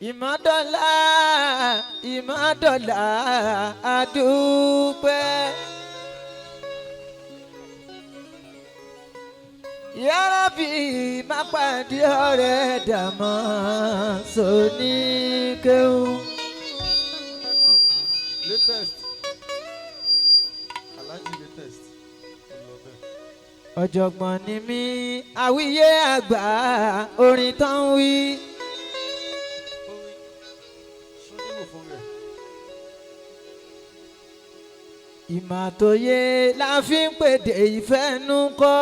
Ìmọ̀dọ́là, ìmọ̀dọ́là, àdúpẹ́. Yàrá bí má pàdé ọ̀rẹ́ dàmọ́ sóníkéwù. Latest. Alhaji latest. Ọlọ́bẹ̀. Ọ̀jọ̀gbọ́n ni mí, àwíyé àgbà orin tó ń wí. Orin. Ṣóníwò fún rẹ̀. Ìmọ̀ àtòyé la fi ń pèdè ìfẹ́ nú kọ́.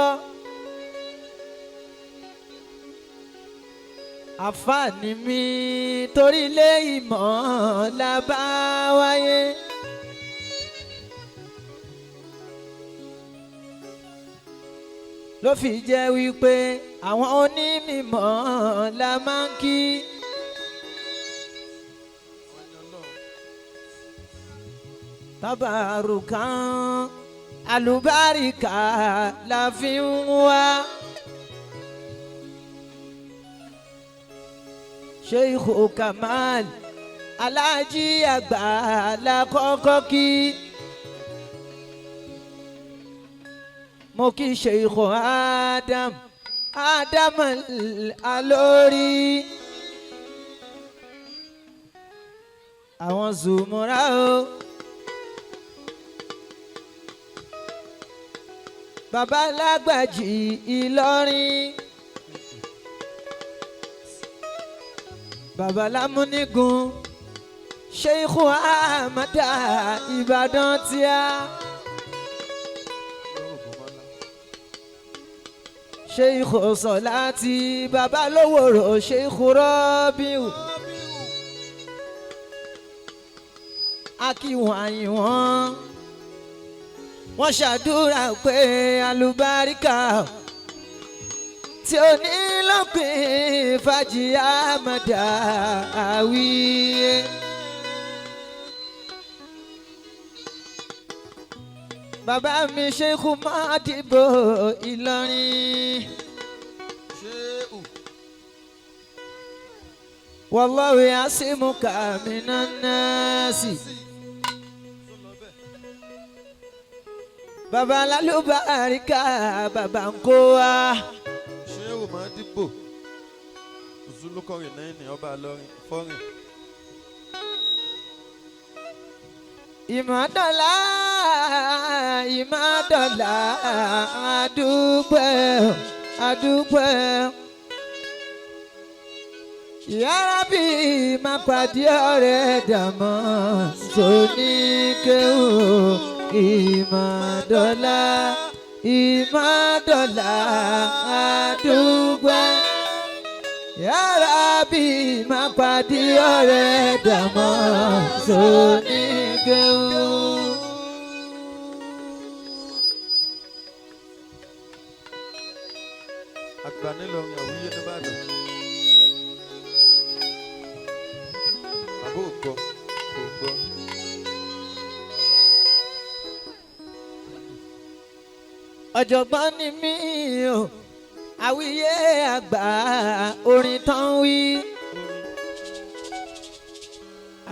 Àfààní mi torí ilé ìmọ̀ la bá wáyé. Ló fi jẹ́ wípé àwọn onímọ̀ la máa ń kí. Àwọn ẹni Ọlọ́run. Tabarukan alùbáríkà la fi ń wá. Sheikh Kamal Aláàjì àgbà la kọ́kọ́ kí. Mo kí Sheikh Adam Adam Alori. Àwọn zùmúra o. Bàbá Lágbàjì Ìlọrin. Bàbá Lámúnígun Sheikh Ahmada Ìbàdàn tíá. Lọ́rọ̀ Ògúnmọ́lá. Sheikh Sọláàtì bàbá Lówòrò Sheikh Rọ́bíù. Akíwọ̀n àyìnwọ̀n wọ́n ṣàdúrà pé alùbáríkà tí ó ní lópin fàájì àmàdà àwíyé. Bàbá mi Sheikh Modibo Ìlọrin. Ṣéhù. Wallahu yasimuka minan nasi. Sí. Tó lọ bẹ́ẹ̀. Bàbá lálùbáríkà bàbá ń kó wa. Ṣéhù máa dìbò. Zulukọrin náà ní ọba Ìlọrin fọ́rin. Ìmọ̀dọ́là, ìmọ̀dọ́là, àdúpẹ́, àdúpẹ́. Yàrá bí má pàdé ọ̀rẹ́ dàmọ́ sóníkéwò. Ìmọ̀dọ́là, ìmọ̀dọ́là, àdúpẹ́. Yàrá bí má pàdé ọ̀rẹ́ dàmọ́ sóníkéwò. Àgbà nílọrin àwíyé nìbàdàn. Àbó ògbọ́ kò gbọ́. Ọ̀jọ̀gbọ́n ni mí o, àwíyé àgbà orin tán wí.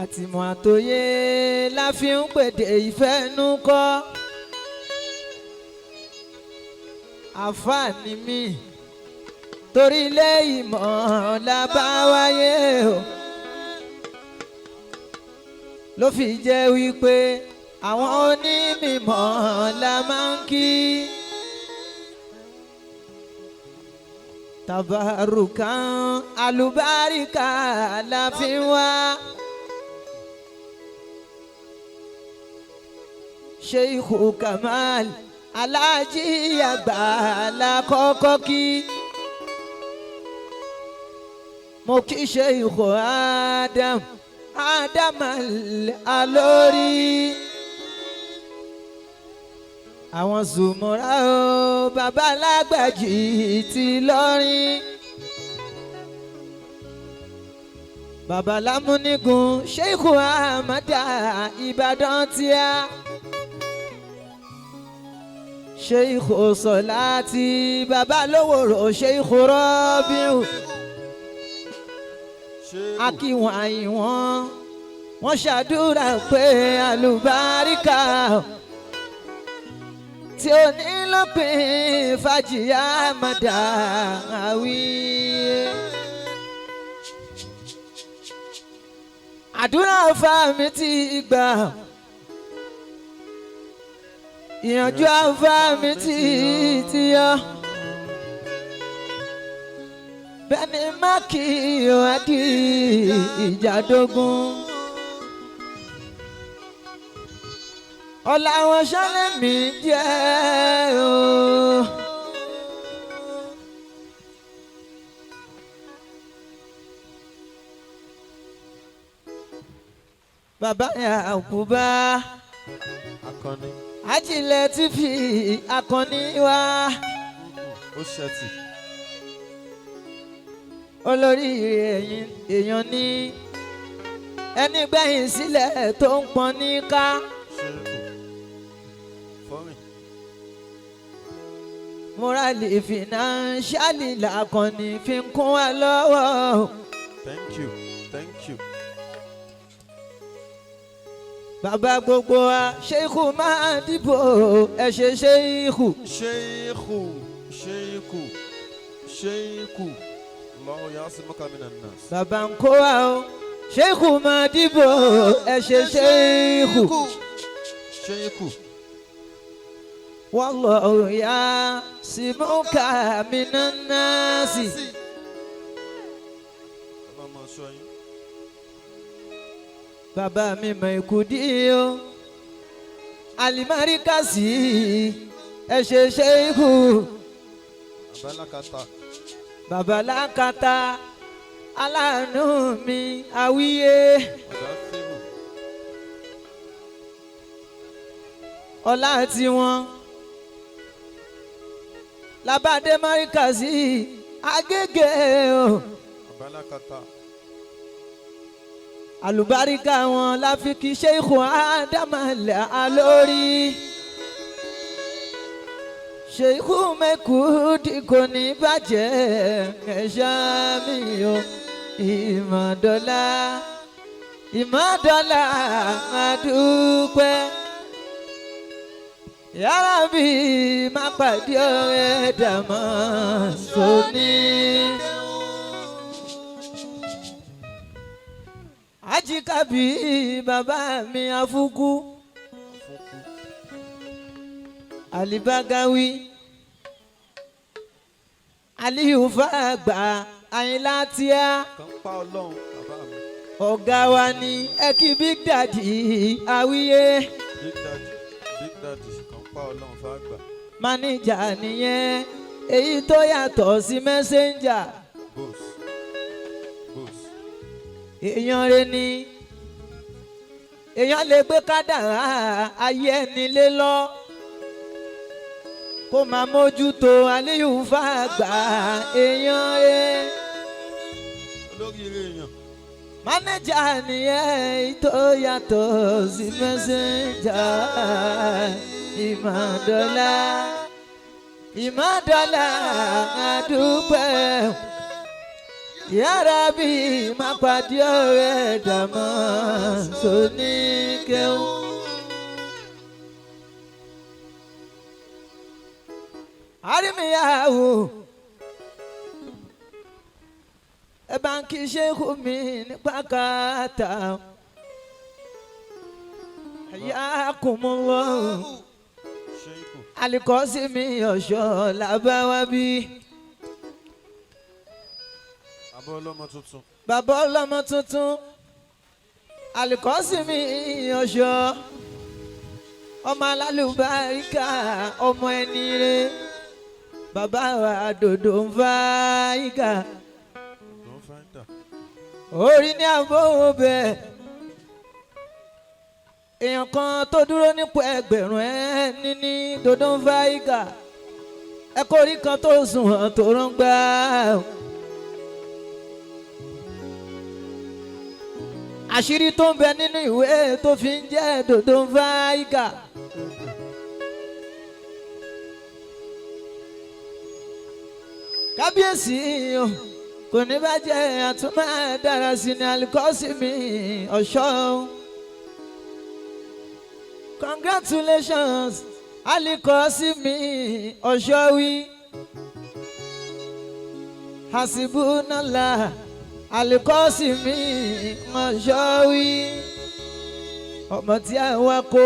Àtìmọ̀ àtòyé la fi ń pèdè ìfẹ́ nú kọ́. Àfààní mi torí ilé ìmọ̀ la bá wáyé o. Ló fi jẹ́ wípé àwọn onímọ̀ la máa ń kí. Tabarukan alùbáríkà la fi ń wá. Sheikh Kamal Aláàjì àgbà la kọ́kọ́ kí. Mo kí Sheikh Adam Adam Alori. Àwọn zùmọ̀rá o bàbá Lágbàjì ti lọ́rin. Bàbá Lámúnígun Sheikh Ahmada Ìbàdàn tíá. Sheikh Sọláàtì bàbá Lówòrò Sheikh Rọ́bíù. Ṣéwù. Akíwọn àyìnwọ́n wọ́n ṣàdúrà pé àlùbáríkà tí ó ní lópin fàjìyà mọ̀dà àwí. Àdúrà fámi ti gbà, ìyànjú àfámi ti yọ. Bẹ́ẹ̀ni mákì ìwádìí ìjàdógún. Ọ̀la wọn ṣẹlẹ̀ mi jẹ́ o. Bàbá Yakuba Akọni. Ajílẹ̀ ti fi akọni wá. Ó ṣẹtì. Olórí èèyàn ní ẹni gbẹ̀yìn sílẹ̀ tó ń pọn ní ká. Ṣéwù. Fọ́rìn. Morally, financially làkànní fi ń kún wa lọ́wọ́. Thank you. Thank you. Bàbá gbogbo wa ṣéìkù máa dìbò, ẹ ṣe ṣéìkù. Ṣéèkù. Ṣéèkù. Ṣéèkù. Allahu ya'simuka minan nas. Bàbá ń kó wa o, ṣéìkù máa dìbò, ẹ ṣe ṣéìkù. Ṣéèkù. Wallahu ya'simuka minan nasi. Ọlọ́mọ ṣọ́ yín. Bàbá mi mọ ikú dí o, alimarikasi, ẹ ṣe ṣéìkù. Abálákatá. Bàbá lákàtà aláàánú mi àwíyé. Ọ̀dà fíìmù. Ọlá tiwọn labade marikasi Agége o. Abálákatá. Àlùbáríkà wọn láfi kí ṣéìkù ádámà lórí ṣéìkù mẹ́kúdì kò ní bàjẹ́, ẹ̀ṣá mi o. Ìmọ̀dọ́là, ìmọ̀dọ́là, àdúpẹ́ yàrá bí má pàdé ọ̀rẹ́ dàmọ́ sóní. Ajíkàbí bàbá mi afúkú. Fúnkú. Alibagawi Aliyu Fàgbà Àyìnlá tíá. Kan pa Ọlọ́run bàbá mi. Ọ̀gá wa ní ẹkí Big Daddy àwíyé. Big Daddy. Big Daddy kan pa Ọlọ́run fàgbà. Máníjà nìyẹn, èyí tó yàtọ̀ sí mẹ́sẹ́ńjà. Boss. Boss. Èèyàn rẹ ni, èèyàn lè gbé kádàrá ayé ẹni lé lọ kó máa mójútó. Aliyu Fàgbà èèyàn rẹ. Olóríire èèyàn. Mánéjà nìyẹn, èyí tó yàtọ̀ sí mẹ́sẹ̀njà. Ìmọ̀dọ́là, ìmọ̀dọ́là, àdúpẹ́ yàrá bí má pàdé ọ̀rẹ́ dàmọ́ sóníkẹ́wò. Àrímíyàwó ẹ bá ń kí ṣéhù mi nípa kàtà ayakumullah. Ṣéèkù. Alikọ́sí mi ọ̀ṣọ́ làbáwá bí. Abọ́ ọlọ́mọ tuntun. Bàbá ọlọ́mọ tuntun, alikọ́sí mi ọ̀ṣọ́, ọmọ alálùbáríkà, ọmọ ẹni rẹ, bàbá wa dòdò ń fa ìkà. Tó ń fáńtà. Orí ní àbọ̀wò bẹ́ẹ̀, èèyàn kan tó dúró nípò ẹgbẹ̀rún ẹni ní dòdò ń fa ìkà, ẹ̀kọ́ orí kan tó sùn hàn tó rán gbà. Àṣírí tó ń bẹ nínú ìwé tó fi ń jẹ́ dòdò ń fa ìkà. Kábíyèsí o. Kò ní bàjẹ́, àtúmọ̀ dára sí ní Alikọ́símì ọ̀ṣọ́. Congratulations, Alikọ́símì ọ̀ṣọ́ wí. Hasibunala, Alikọ́símì ọ̀ṣọ́ wí. Ọmọ tí a wá kó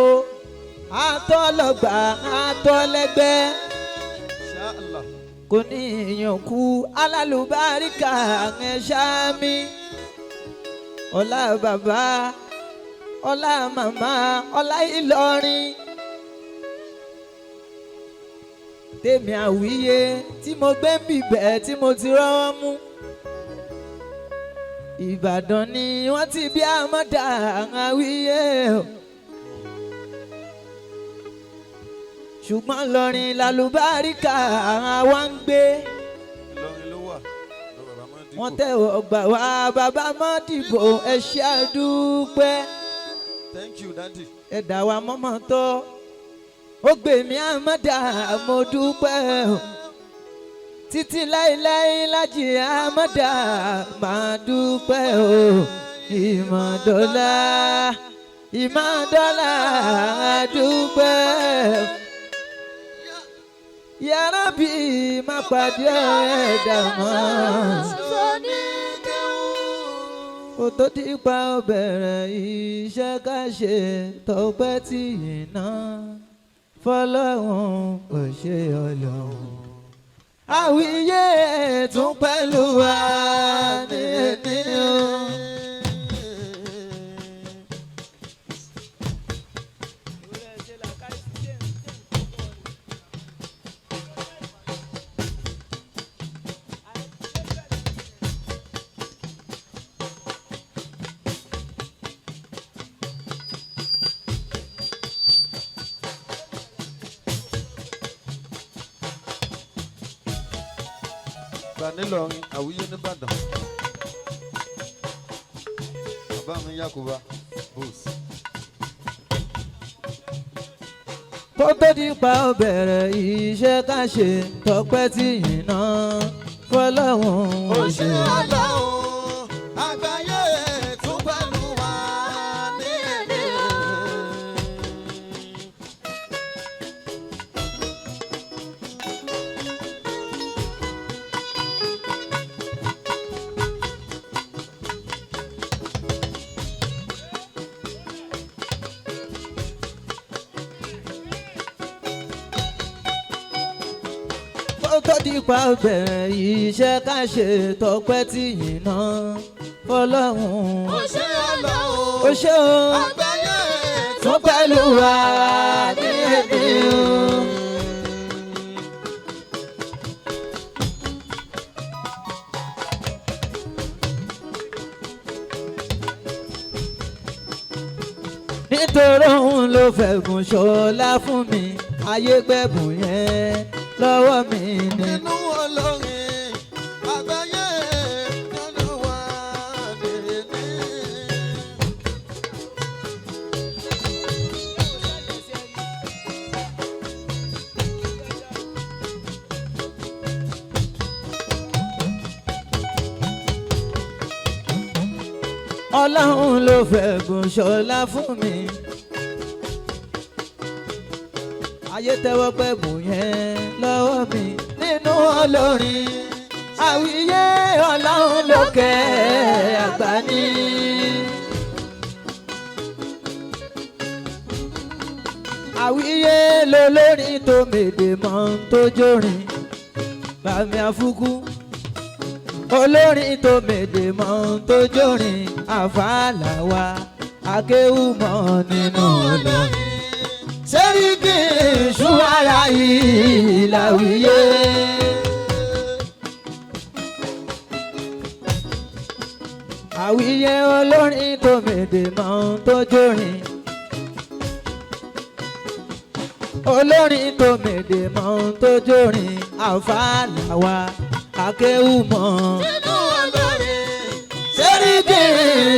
atọ́lọ́gbà atọ́lẹ́gbẹ́ Inshallah. Kò ní ìyànkú alálùbáríkà ẹ̀ṣá mi. Ọlá bàbá, ọlá màmá, ọlá Ìlọrin tèmi àwíyé tí mo gbé ń bìbẹ̀ tí mo ti rọ́wọ́ mú. Ìbàdàn ni wọ́n ti bí àmọ́dá àwíyé o. Ṣùgbọ́n lọrin lálùbáríkà wa ń gbé. Ìlọrin ló wà lọ bàbá mọ́ dìbò. Wọ́n tẹ̀wọ̀ gbà wá, bàbá mọ́ dìbò, ẹ ṣé àdúpẹ́. Thank you, daddy. Ẹ̀dá wa mọ́mọ́ tó ó gbè mí àmọ́dá, mo dúpẹ́ o. Títí láéláé lájì àmọ́dá máa dúpẹ́ o. Ìmọ̀dọ́lá, ìmọ̀dọ́lá dúpẹ́. Yàrá bí má pàdé ẹ̀dá mọ́ kó tó dípa ó bẹ̀rẹ̀ iṣẹ́ ká ṣe tọpẹ́ tí iná fọlọ́run kò ṣe ọlọ́run. Àwíyé tún pẹ̀lú wa ní nínú. Gbà nílọrin, àwíyé nìbàdàn. Bàbá mi Yakuba Bose. Kó tó dípa ó bẹ̀rẹ̀ iṣẹ́ ká ṣe tọpẹ́ tí iná fọlọ́run kò ṣe Ọlọ́run àgbáyé tún pẹ̀lú wa ní èdè. Kó tó dípa ó bẹ̀rẹ̀ iṣẹ́ ká ṣe tọpẹ́ tí iná fọlọ́run Ó ṣe Ọlọ́run ó ṣe o àgbáyé tún pẹ̀lú wa ní èdè o. Nítorí òun ló fẹ̀gùn ṣọlá fún mi, ayé gbẹ̀bùn yẹn lọ́wọ́ mi ni. Nínú olórin àgbáyé nínú wa nìyí. Ọlọ́run ló fẹ̀gùn ṣọlá fún mi. Ayé tẹ́wọ́ gbẹ̀bùn yẹn lọ́wọ́ mi. Nínú olórin àwíyé, ọlọ́run lókè àgbà ní. Àwíyé lolórin tó mèdè mọ́ tó jórin bàmí àfúkú, olórin tó mèdè mọ́ tó jórin àfàlàwà akéwùmọ́ nínú olórin. Sẹ́ríkì ṣùwárà yìí làwíyé. Àwíyé olórin tó mèdè mọ́ tó jórin. Olórin tó mèdè mọ́ tó jórin àfàlàwà akéwùmọ́. Nínú olórin Sẹ́ríkì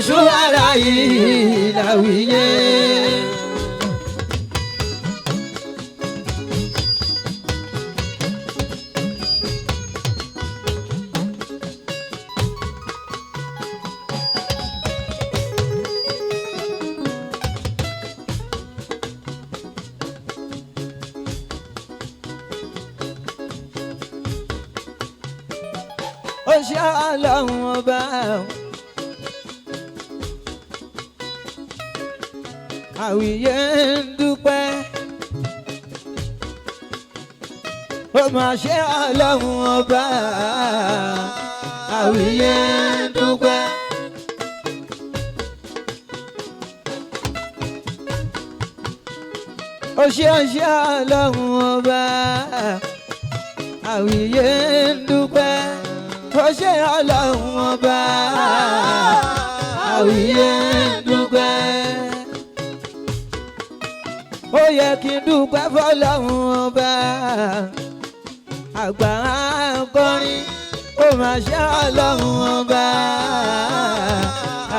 ṣùwárà yìí làwíyé. Ó ṣe Ọlọ́run ọba. Àwíyé ń dúpẹ́. Ó mà ṣe Ọlọ́run ọba. Àwíyé ń dúpẹ́. Ó ṣe, ó ṣe Ọlọ́run ọba. Àwíyé ń dúpẹ́. Ó ṣe Ọlọ́run ọba. Àwíyé ń dúpẹ́. Ó yẹ kí n dúpẹ́ fọlọ́run ọba. Àgbà akọrin, ó mà ṣe Ọlọ́run ọba.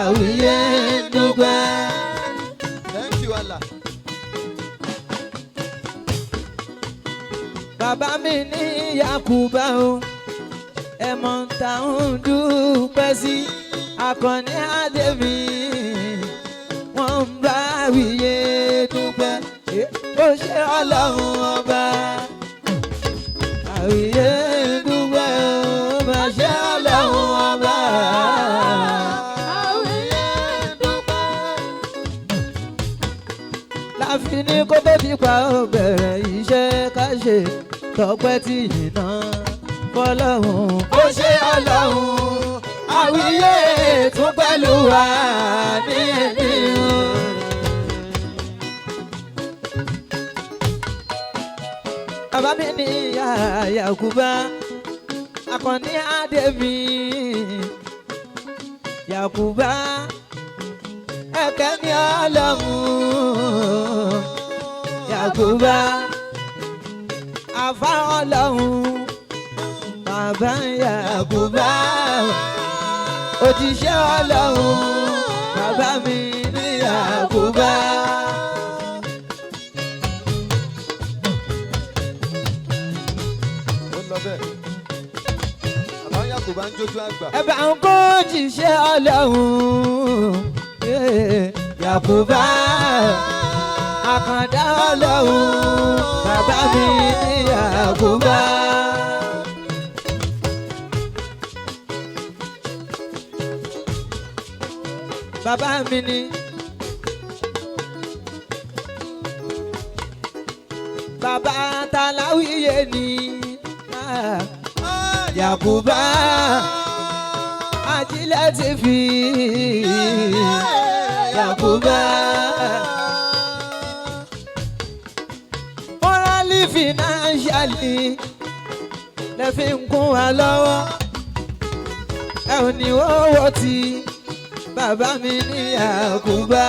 Àwíyé ń dúpẹ́. Thank you, Allah. Bàbá mi ní Yakuba o, ẹ̀mọ̀ ta ń dúpẹ́ sí Akànní Adébí, wọ́n ń bá wíyé dúpẹ́. Ó ṣe Ọlọ́run ọba. Àwíyé dúpẹ́, ó máa ṣe Ọlọ́run ọba. Àwíyé dúpẹ́. Láfi ní kó tó ti pa ó bẹ̀rẹ̀ iṣẹ́ ká ṣe tọpẹ́ tí yìnyín fọlọ́run. Ó ṣe Ọlọ́run. Àwíyé tún pẹ̀lú wa ní ẹni o. Bàbá mi ní ìyá Yakuba, Akànní Adébí, Yakuba, ẹ̀kẹ́ ní Ọlọ́run. Yakuba, àfa Ọlọ́run, bàbá Yakuba, òjíṣẹ́ Ọlọ́run, bàbá mi ní Yakuba. Ó lọ bẹ́ẹ̀. Bàbá Yakuba ń jójú àgbà. Ẹ bá ń kó jíṣẹ́ Ọlọ́run, Yakuba, àkàndá Ọlọ́run, bàbá mi ní Yakuba. Bàbá mi ni. Bàbá Tàláwíyé ni. Ah. Yakuba, ajílẹ̀ ti fi Yakuba. Morally, financially, lẹ fi ń kún wa lọ́wọ́. Ẹ ò ní owó tí bàbá mi ní Yakuba.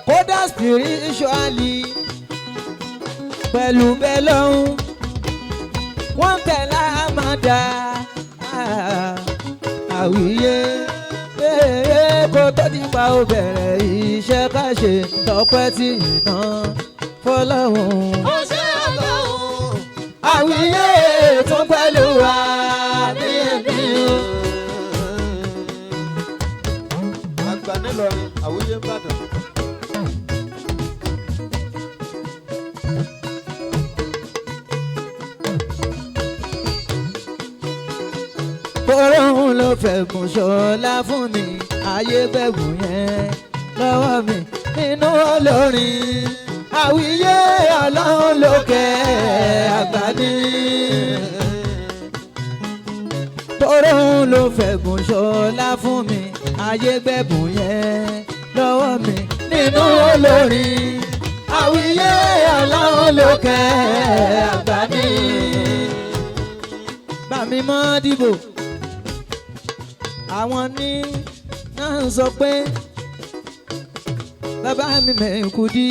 Kódà spiritually, pẹ̀lú bẹ́ẹ̀ lọ́hùn wọ́n tẹ̀lé àmàdà àwíyé kó tó di pa ó bẹ̀rẹ̀ iṣẹ́ ká ṣe tọpẹ́ tí iná fọlọ́hún. Ó ṣe Ọlọ́run. Àwíyé tún pẹ̀lú wa ní ẹ̀mí o. Àgbà nílọrin, àwíyé ń bàdàn. Bọ́lọ́hún ló fẹ̀gùn ṣọlá fún mi, ayé gbẹ̀gùn yẹn lọ́wọ́ mi nínú olórin. Àwíyé, Ọlọ́run lókè àgbà ní. Bọ́lọ́hún ló fẹ̀gùn ṣọlá fún mi, ayé gbẹ̀gùn yẹn lọ́wọ́ mi nínú olórin. Àwíyé, Ọlọ́run lókè àgbà ní. Bàmí mọ́ dìbò àwọn ní náà sọ pé bàbá mi mẹ́kù dí.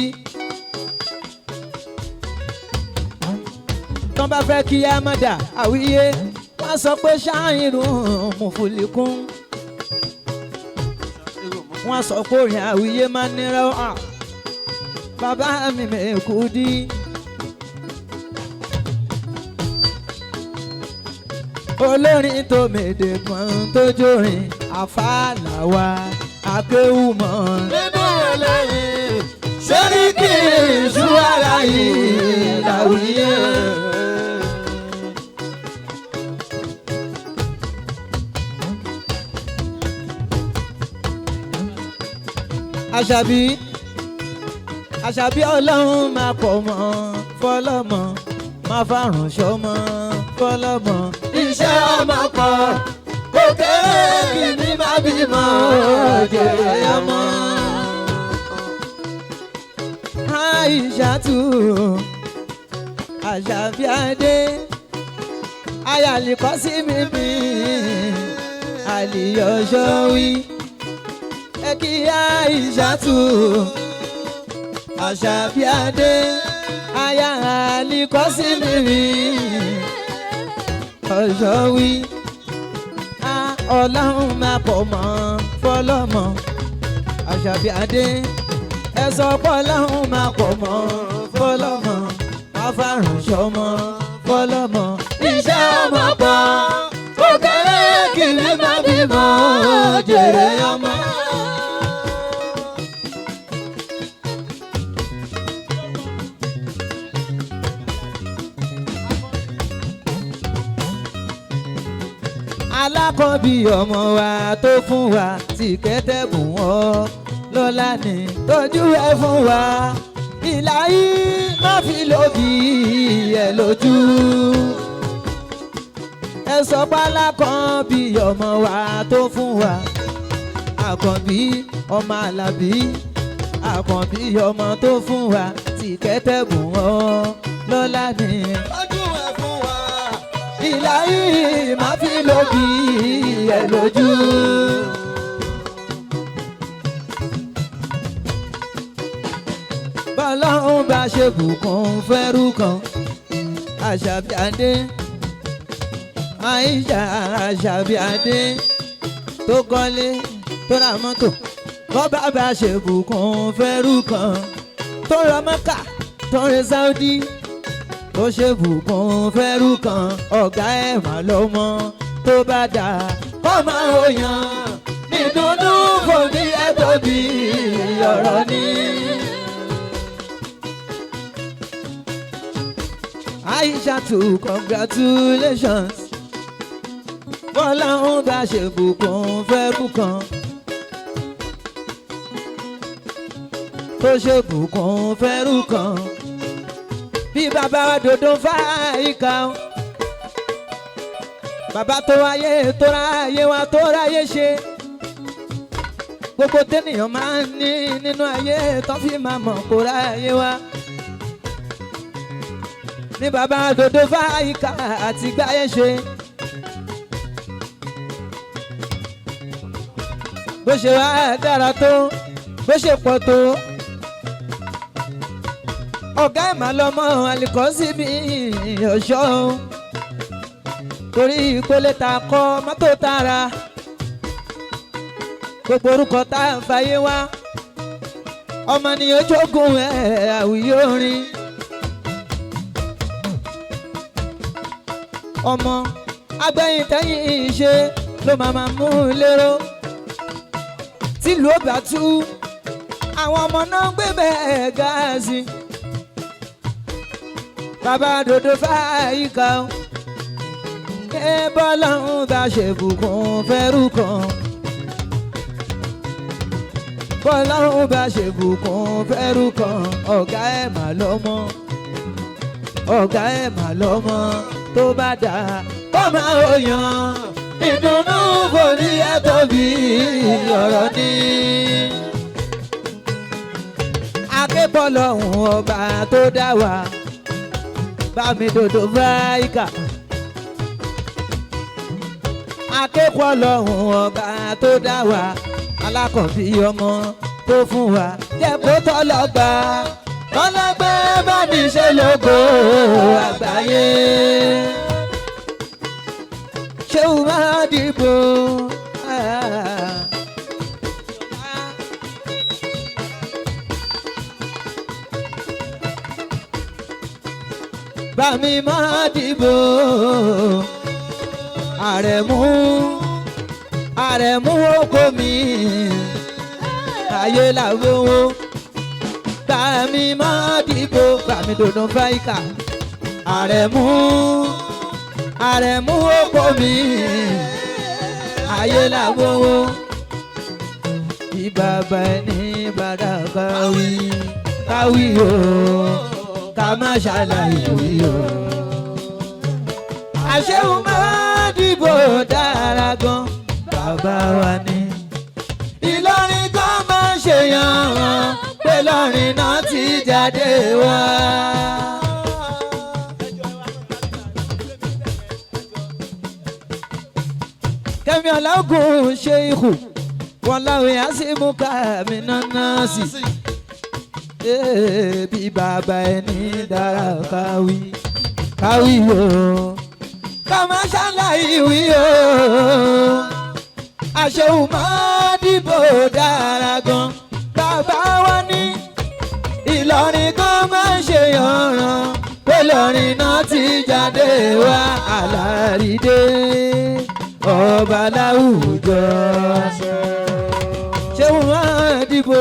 Tán bá fẹ́ kí á má dà àwíyé, wọ́n sọ pé ṣáàyìnrún mùfúlìkún. Wọ́n sọ pé orin àwíyé máa ń nira hàn. Bàbá mi mẹ́kù dí. Olórin tó mèdè kan tó jórin àfàlàwà akéwùmọ̀. Nínú olórin. Sẹ́ríkì ìṣúwárà yìí làwíyé. Àṣàbí, Àṣàbí, ọlọ́run máa pọ̀ mọ́ fọlọ́mọ, máa fàrùn ṣọmọ fọlọ́mọ. Iṣẹ́ ọmọ pọ̀ kò kéré, kí ni má bímọ jèrè ọmọ. Aishatu Àṣàbí Adé ayàlíkọ́ sí mímí àlìyọ̀ṣọ́wí ẹ kí Aishatu Àṣàbí Adé ayàlíkọ́ sí mímí ọ̀ṣọ́wí. Ọlọ́run máa pọ̀ mọ́ fọlọ́mọ. Àṣàbí Adé, ẹ sọ pé ọlọ́run máa pọ̀ mọ́ fọlọ́mọ, afárùn sọmọ fọlọ́mọ. Iṣẹ́ ọmọ pọ̀ kò kéré, kìlì má bímọ jèrè ọmọ. Alákọ̀ọ́bí ọmọ wa tó fún wa tí kẹ́tẹ́bùn ọ́ lọ́la ní tọ́jú ẹ fún wa, ìlà yìí má fi lóbi ẹ lójú. Ẹ sọ pé alákọ̀ọ́bí ọmọ wa tó fún wa, àkànbí ọmọ Àlàbí, àkànbí ọmọ tó fún wa tí kẹ́tẹ́bùn ọ́ lọ́la ní Tọ́jú ẹ̀ fún wa. Ìlà yìí má fi lóbi ẹ lójú. Bọ́lọ́hún bá ṣe bùkún fẹ́rù kan, Àṣàbí Adé, Àìṣà Àṣàbí Adé tó kọ́lé, tó ra mọ́tò. Bọ́bá bá ṣe bùkún fẹ́rù kan tó ra Mọ́kà, tó rin Sáúdí, tó ṣe bùkún fẹ́rù kan, ọ̀gá ẹ̀ mà lọ́mọ tó bá dà kọ́ máa ń yàn nídùnnú fòmí ẹ̀ tóbi ọ̀rọ̀ ni. Aisha to congratulations. Bọ́lá ń bá ṣe bùkún fẹ́rù kan tó ṣe bùkún fẹ́rù kan bí bàbá wa dòdò fáìkà o. Bàbá tó wáyé, tó ráyé wa, tó ráyé ṣe gbogbo tẹ́nìyàn máa ń ní nínú ayé tó fi máa mọ̀ kó ráyé wa ní bàbá dòdò fáìkà àti gbáyé ṣe. Bó ṣe wá dára tó, bó ṣe pọ̀ tó, ọ̀gá ẹ̀ máa lọ́mọ àlìkọ́sí mi ọ̀ṣọ́, torí ìpele ta kọ́ mọ́tò tara, gbogbo orúkọ tá à ń fàyè wá, ọmọnìyàn jogún ẹ̀ àwùyé orin. Ọmọ agbẹ́yìn tẹ́yìn ṣe ló máa máa mú un lérò tìlú ó bá tú, àwọn ọmọ náà ń gbé bẹ́ẹ̀ gáàsì. Bàbá dòdò fáyíkà ó ẹ, bọ́lá ń bá ṣe bùkún fẹ́rù kan, bọ́lá ń bá ṣe bùkún fẹ́rù kan, ọ̀gá ẹ̀ mà lọ́mọ, ọ̀gá ẹ̀ mà lọ́mọ tó bá dà kọ́ máa ó yan ìdùnnú kò ní ẹ̀ tóbi ọ̀rọ̀ ni. Akébọ̀lọ́hún ọba tó dá wa, bá mi dòdò fáìkà. Akébọ̀lọ́hún ọba tó dá wa, alákọ̀bí ọmọ tó fún wa, jẹ́ kó tọ́lọ́gba tọ́lọ́gbẹ́ bá mi ṣe lógo àgbáyé. Ṣé o máa dìbò? Ah. Bá mi máa dìbò àrẹ̀mú, àrẹ̀mú oko mi ayé làwọn bá mi máa dìbò, bá mi dòdò fáìkà, àrẹ̀mú, àrẹ̀mú oko mi ayé làwọn. Bí bàbá ẹni bàdà káwí káwí o, ká má ṣàlàyé wí o. Àṣehùn máa dìbò dára gan, bàbá wa ni. Ìlọrin kan máa ń ṣèyàn hàn pé lọ́rin náà ti jáde wá. Kẹ́mi Ọláògùn ṣe ikú wọn láwọn èèyàn sì mú káàmì náná sí. Bí bàbá ẹni dára káwí káwí o, ká má ṣàlàyé wí o. Àṣehùn máa dìbò dára gan, bàbá wa ní. Ìlọrin kan máa ń ṣe yànràn pé lọ́rin náà ti jáde wá. Àlàrídé ọba láwùjọ. Ṣé wọn máa dìbò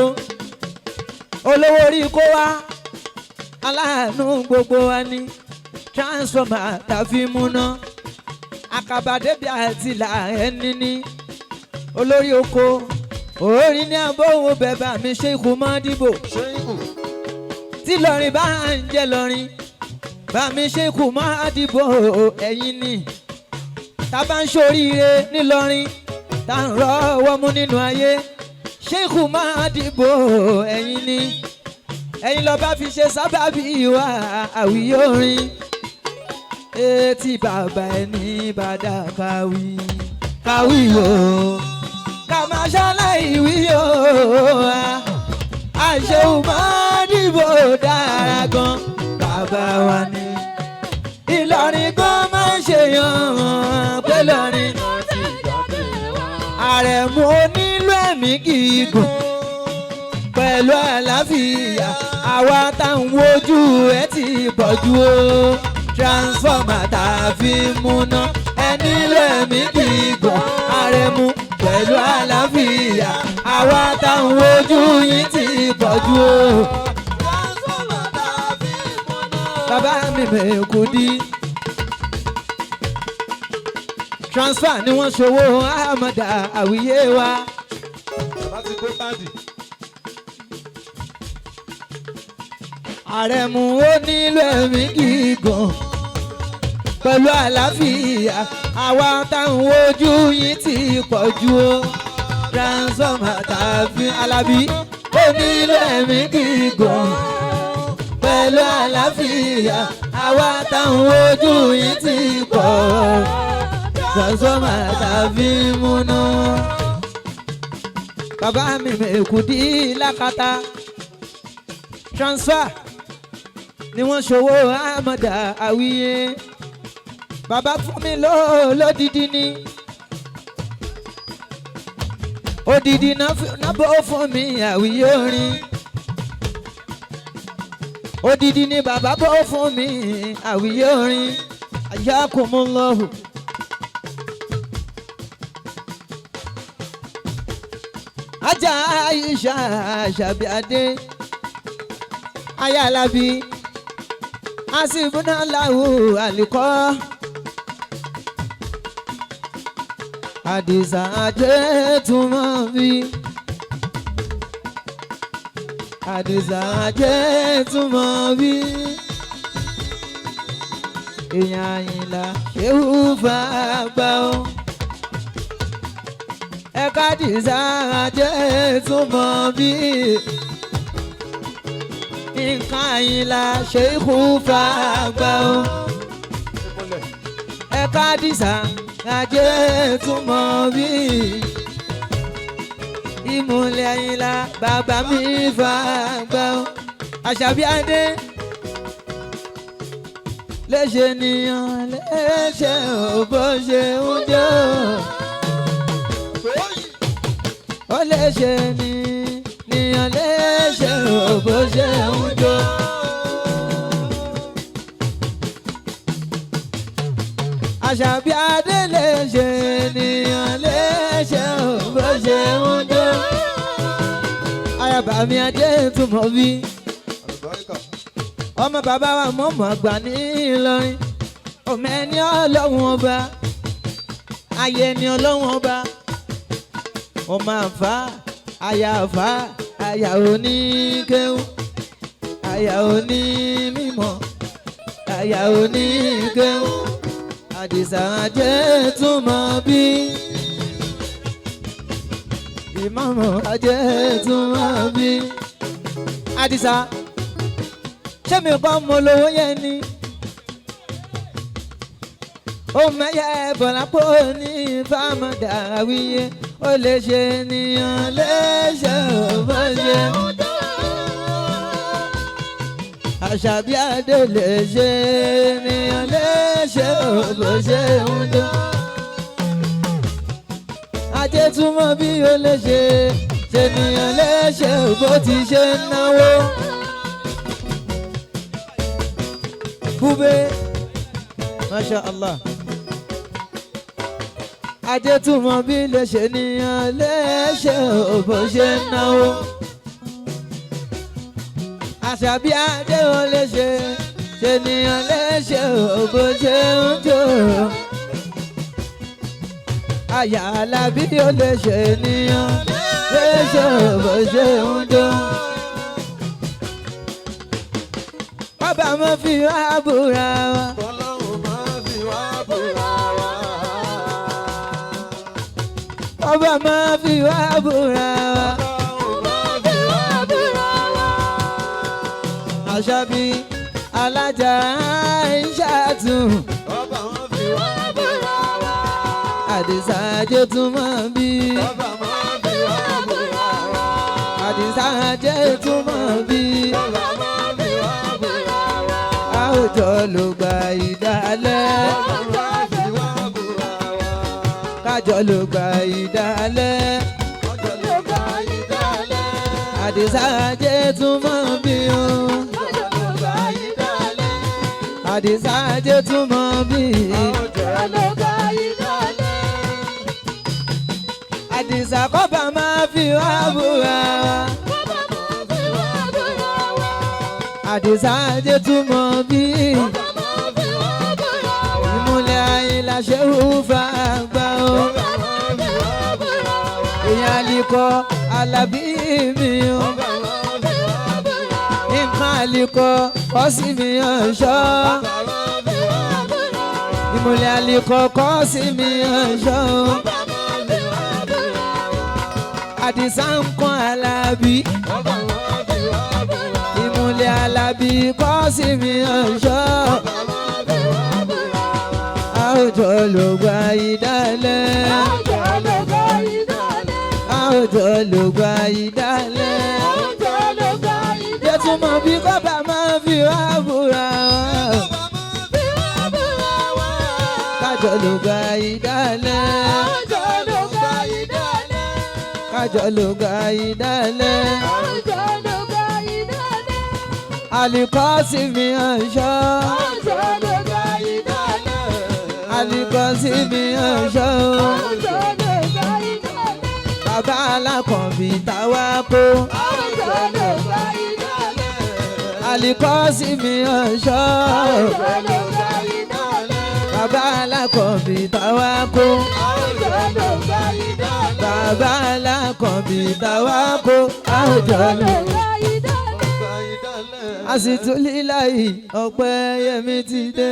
olówó orí kó wá aláàánú gbogbo wa ní transformer tàfi múná àkàbàdébí àti là ẹni ní olórí oko orin ní abóhùn bẹ̀bà mi ṣe ikú mọ́ dìbò tí lọ́rin bá ń jẹ́ lọ́rin bá mi ṣe ikú mọ́ dìbò ẹ̀yìn ni tá bá ń ṣoríire nílọrin tá ń rọ́wọ́ mú nínú ayé ṣe ikú mọ́ dìbò ẹ̀yìn ni ẹ̀yin lọ́ba fi ṣe sábàbí ìwà àwíyé orin etí bàbá ẹni bá dá káwí káwí o, ká máa ṣaláì wí o. Àṣehùn máa dìbò dára gan, bàbá wa ni. Ìlọrin gan máa ń ṣe yàn pé lọ́rin àrẹ̀mú onílù ẹ̀mí gígùn pẹ̀lú àlàáfíà àwa táwọn wojú ẹ ti pọ̀jù o. Transformer tá a fi múná ẹni lẹ́mí gígùn àrẹ̀mú pẹ̀lú àlàáfíà àwa táwọn wojú yín ti pọ̀jù o. Bàbá mi mẹ́kù dí. Transfer ni wọ́n ṣòwò àmọ̀dá àwíyé wa. Láti gbé báàdì. Àrẹ̀mú ó nílò ẹ̀mí gígùn pẹ̀lú àlàáfíà àwa táwọn ojú yín ti pọ̀ jù o. Transformer tàbí Alábí ó nílò ẹ̀mí gígùn pẹ̀lú àlàáfíà àwa táwọn ojú yín ti pọ̀. Transformer tàbí múná. Bàbá mi mẹ́kù dí lákàtà. Transfer ni wọ́n ṣòwò àmọ̀dá àwíyé. Bàbá fún mi lódìdí ni. Odidi náà bó fún mi àwíyé orin. Odidi ni bàbá bó fún mi àwíyé orin. Àyà kò mú lọ́hùn. Ajá Aisha Àṣàbí Adé Ayálábí Asibúnáláwù Àlìkọ́ Àdìsá Ajé túmọ̀ bí Àdìsá Ajé túmọ̀ bí èèyàn Àyìnlá ṣéwú fàgbà ó ẹ̀ka Àdìsá Ajé túmọ̀ bí nǹkan Àyìnlá ṣéwú fàgbà ó ẹ̀ka Àdìsá Ajé túmọ̀ bí ìmùlẹ̀ Àyìnlá bàbá mi fàgbà ó Àṣàbí Adé léṣe nìyàn léṣe ò bó ṣe ń jẹ́ ó léṣe nìyàn léṣe ò bó ṣe ń jẹ́. Àṣàbí Adé léṣe nìyàn léṣe ò bó ṣe ń jẹ́. Ayaba mi Adé túmọ̀ bí ọmọ bàbá wa mọ̀mọ́ àgbà ní Ìlọrin ọmọ ẹni ọlọ́run ọba ayé ẹni ọlọ́run ọba ọmọ àfà Àyàfà àyà oníkéwú, àyà onímímọ̀, àyà oníkéwú. Àdìsá ajé túmọ̀ bí. Ìmọ̀mọ̀ ajé túmọ̀ bí. Àdìsá, ṣé mi kọ́ mo lówó yẹn ni? Ó mẹ́yẹ bọ̀lápò ní fámọ́dà wíyé, ó lè ṣe ènìyàn léṣe ò bó ṣe. Àṣàbí Adé lè ṣe ènìyàn léṣe ò bó ṣe ń dán. Ajé túmọ̀ bí ó lè ṣe ṣènìyàn léṣe ò bó ti ṣe ń náwó. Búbé, Masha Allah. Ajé túmọ̀ bí lè ṣe níyàn léṣe ò bó ṣe ń náwó. Àṣàbí Adé ò lè ṣe ṣènìyàn léṣe ò bó ṣe ń jó. Àyà Alábí ò lè ṣe níyàn léṣe ò bó ṣe ń jó. Bàbá mo fi wá búra wa. Ọlọ́run máa fi wá búra wa. Bàbá mo fi wá búra wa. Ọlọ́run máa fi wá búra wa. Àṣàbí alájà Aishatu. Ọba máa fi wá búra wa. Àdìsá ajé tún mọ̀ bí. Ọba máa fi wá búra wa. Àdìsá ajé tún mọ̀ bí. Ọba máa fi wá búra wa. Àwùjọ ló gba ìdálẹ́. Ọba máa fi wá búra wa. Kájọ ló gba ìdálẹ́. Ọjọ́ ló gba ìdálẹ́. Àdìsá ajé tún mọ̀ bí o. Ọjọ́ ló gba ìdálẹ́. Àdìsá ajé tún mọ̀ bí. Ọjọ́ ló gba ìdálẹ́. Àdìsá kọ́ba máa fi wá búra wa. Ọba máa fi wá búra wa. Àdìsá ajé tún mọ̀ bí. Ọba máa fi wá búra wa. Ìmúlẹ̀ Àyìnlá ṣe hùfà gbà o. Ọba máa fi wá búra wa. Èèyàn àlìkọ Alábí mi o. Ọba máa fi wá búra wa. Nǹkan àlìkọ kọ́ sí mi ọ̀ṣọ́. Ọba máa fi wá búra wa. Ìmúlẹ̀ àlìkọ kọ́ sí mi ọ̀ṣọ́. Ọba máa fi wá búra wa. Àdìsá ń kọ́ Alábí. Ọba máa fi wá búra wa. Ìmúlẹ̀ Alábí kọ́ sí mi ọ̀ṣọ́. Ọba máa fi wá búra wa. Àwùjọ ló gba ìdálẹ́. Ọjọ́ ló gba ìdálẹ́. Àwùjọ ló gba ìdálẹ́. Ọjọ́ ló gba ìdálẹ́. Jẹ́túmọ̀ bí kọ́ba máa fi wá búra wa. Ọba máa fi wá búra wa. Kájọ ló gba ìdálẹ́. Ọjọ́ ló gba ìdálẹ́. Kájọ ló gba ìdálẹ́. Ọjọ́ ló gba ìdálẹ́. Àlìkọ́ sí mi ọ̀ṣọ́. Ọjọ́ ló gba ìdálẹ́. Àlìkọ́ sí mi ọ̀ṣọ́. Ọjọ́ ló gba ìdálẹ́. Bàbá alákànbí táwa kó. Ọjọ́ ló gba ìdálẹ́. Àlìkọ́ sí mi ọ̀ṣọ́. Ọjọ́ ló gba ìdálẹ́. Bàbá alákànbí táwa kó. Ọjọ́ ló gba ìdálẹ́. Bàbá alákànbí táwa kó. Àwùjọ ló. Gba ìdálẹ́. Àsìtúlíláì ọpẹ́ yẹmi ti dé.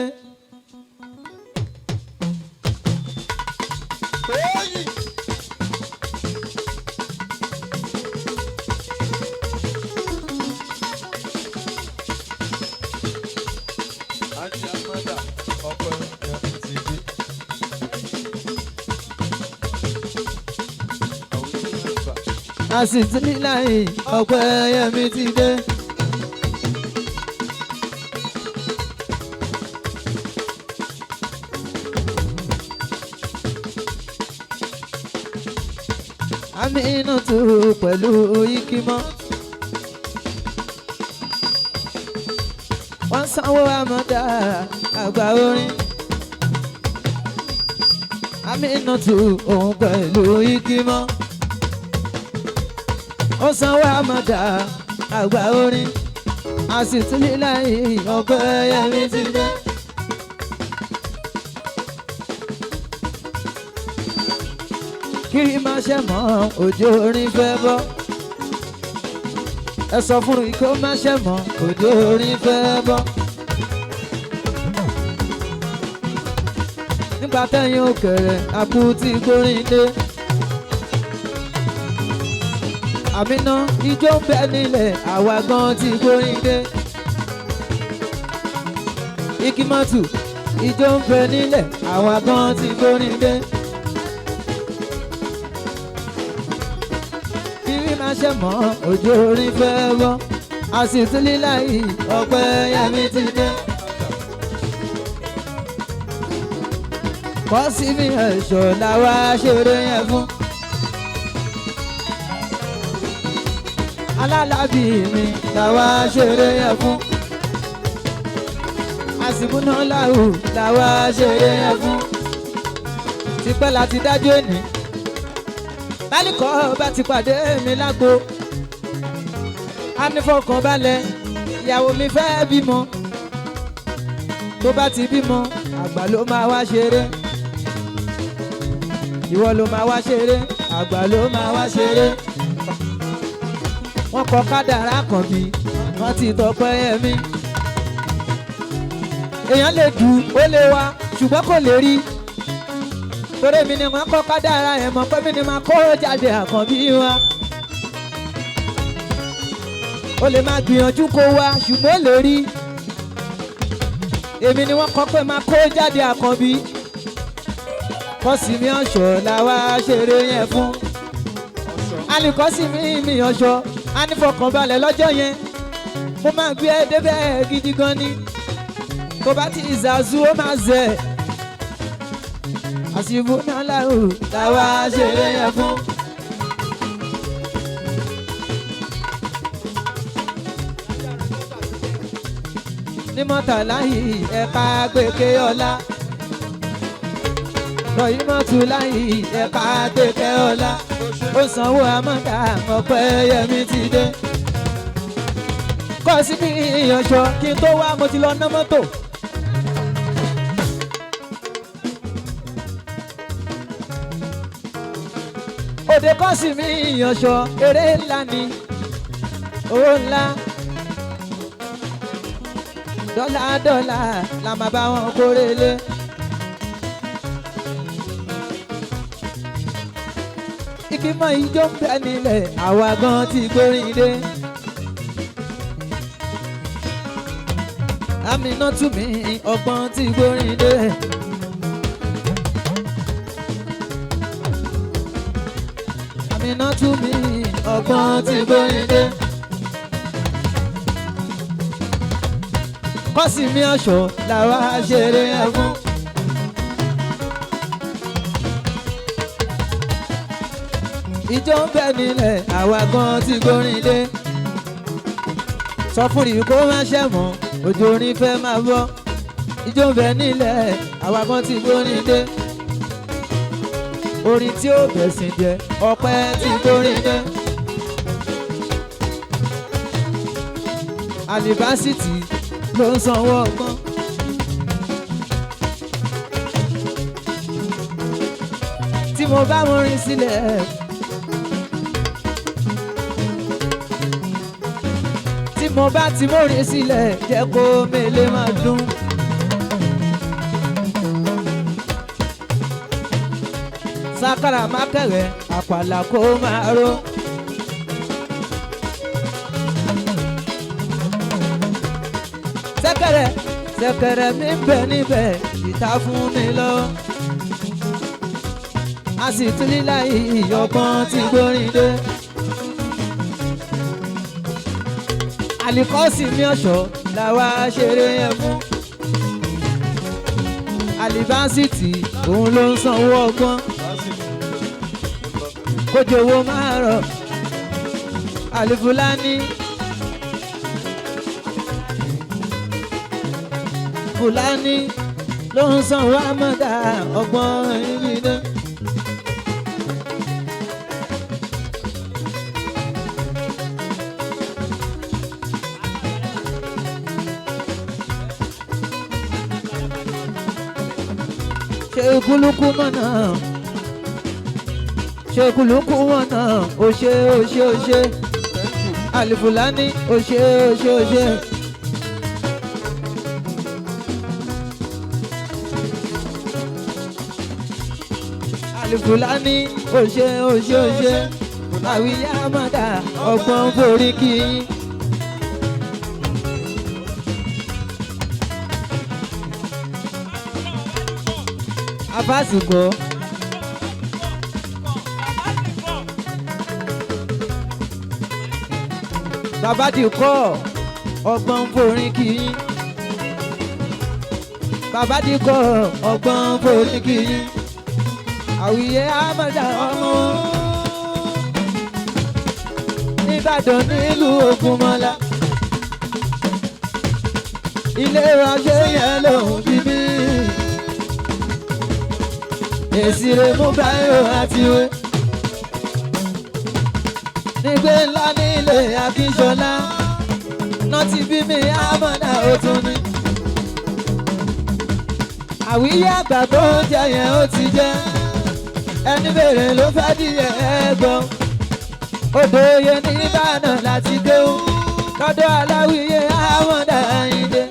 Àti Amanda, ọpẹ́ yẹn ti dé. Àwọn onímọ̀ ìgbà. Àsìtúlíláì ọpẹ́ yẹmi ti dé. Aminatu pẹ̀lú Ikimọ́. Wọ́n sanwó àmọ́dá àgbà orin. Aminatu òun pẹ̀lú Ikimọ́. Ó sanwó àmọ́dá àgbà orin. Àsìtúlíláì ọpẹ́ yẹmi ti dé. Kiri má ṣe mọ́ òjò orin fẹ́ bọ́. Ẹ sọ fún ikó má ṣe mọ́, òjò orin fẹ́ bọ́. Nígbà tẹ́yìn òkèrè àkútì gbórin dé. Àmínà, ijó ń bẹ nílẹ̀, àwa gan ti gbórin dé. Ikimọ́tù, ijó ń bẹ nílẹ̀, àwa gan ti gbórin dé. Kiri máa ṣe mọ́, òjò orin fẹ́ wọ́. Àsìtúlíláì ọpẹ́ yẹmi ti dé. Kọ́ sí mi ẹ̀ṣọ́ làwa ṣeré yẹn fún. Alálàbí mi làwa ṣeré yẹn fún. Àsìkúná làwù làwa ṣeré yẹn fún. Tipẹ́ láti dájú ẹ̀ní. Bálíkọ́ bá ti pàdé mi lágbo. A ní fọkànbalẹ̀, ìyàwó mi fẹ́ bímọ. Tó bá ti bímọ, àgbà ló máa wá ṣeré. Ìwọ ló máa wá ṣeré, àgbà ló máa wá ṣeré. Wọ́n kọ kádàrá kan bí wọ́n ti tọpẹ́ yẹmí. Èèyàn lè dù ó lè wá, ṣùgbọ́n kò lè rí. Torí mi ni wọ́n kọ́ kádàrá ẹ̀ mọ̀ pé mi ni máa kó jáde àkànbí wa. Ó lè máa gbìyànjú kó wá, ṣùgbọ́n ó lè rí. Èmi ni wọ́n kọ́ pé máa kó jáde àkànbí. Kọ́sì mi ọ̀ṣọ́ làwa ṣeré yẹn fún. Alùkọ́sì mi ọ̀ṣọ́ a ní fọkànbalẹ̀ lọ́jọ́ yẹn. Mo máa gbé ẹ débẹ̀ gidi gan ni. Tó bá ti ìzàzú ó máa zẹ̀. Àṣìbò náà làwù làwa ṣeré yẹn fún. Ní mọ́tàlá yìí ẹ̀ka gbèké ọ̀la. Rọ̀yìnmọ́tò láyì ẹ̀ka gbèké ọ̀la. Ó sanwó amọ́ta ọ̀pẹ́ yẹmi ti dé. Kọ́ sí mi ìyànṣọ́ kí n tó wá, mo ti lọ ná mọ́tò. Òde kọ́ sí mi ìyànṣọ́, eré ńlá ni, owó ńlá. Dọ́là dọ́là la máa bá wọn kórè lé. Ìkímọ̀ ijó ń bẹ nílẹ̀, àwa gan ti gbórin dé. Àmínà tù mí ọgbọ́n ti gbórin dé. Àmínà tù mí ọgbọ́n ti gbórin dé. Kọ́sì mi ọ̀ṣọ́ làwa ṣeré ẹ̀ fún. Ìjọ ń bẹ nílẹ̀, àwa gan ti gbórin dé. Sọ fún rí kó má ṣẹ̀ mọ́, òjò orin fẹ́ máa bọ́. Ìjọ ń bẹ nílẹ̀, àwa gan ti gbórin dé. Orin tí ó bẹ̀sìn jẹ́, ọpẹ́ ti gbórin dé. Àlìbásítì ló ń sanwó ọgbọ́n. Tí mo bá wọn rin sílẹ̀. Tí mo bá ti mórin sílẹ̀, jẹ́ kó mele máa dún. Sákàrà mákẹ̀rẹ̀ àpàlà kó máa ró. Sẹ́kẹ̀rẹ̀ sẹ́kẹ̀rẹ̀ mi ń bẹ níbẹ̀, ìta fún mi lọ. A sì tún lílà ìyọ̀gbọ́n ti gbórin dé. Àlìkọ́sì mi ọ̀ṣọ́ làwa ṣeré yẹn fún. Àlìbásítì òun ló ń sanwó ọgbọ́n. Kójú owó máa rọ̀. Àlìfúlání. Fúlàní ló ń sanwó àmọ́dá ọgbọ́n ibi náà. Ṣe kúlúkú mọ̀nà, ṣe kúlúkú mọ̀nà, ó ṣe ó ṣe ó ṣe. Thank you. Àlìfùlání, òṣè òṣè òṣè. Àlìfùlání, òṣè òṣè òṣè. Àwíyé àmàdà ọgbọ́n forí kí yín. Afásùkò. Bàbá ti kọ́ ọgbọ́n forí kí yín. Bàbá ti kọ́ ọgbọ́n forí kí yín. Àwíyé àmàdà ọmọ Nìbàdàn nílùú Ògúnmọ́lá. Ilé ránṣẹ́ yẹn lòún bí mí. Èsì rẹ̀ mú báyọ̀ àti wé. Nígbẹ́ ńlá nílé Akínṣọlá. Náà ti bí mi àmọ́dá ó tún ní. Àwíyé àgbà tó ń jẹ yẹn ó ti jẹ́. Ẹni bèrè ló fẹ́ díẹ̀ ẹ gbọ́. Odò oyè ní Ìbàdàn láti déhùn. Lọ́dọ̀ aláwíyé àmọ́dá Àyìndé.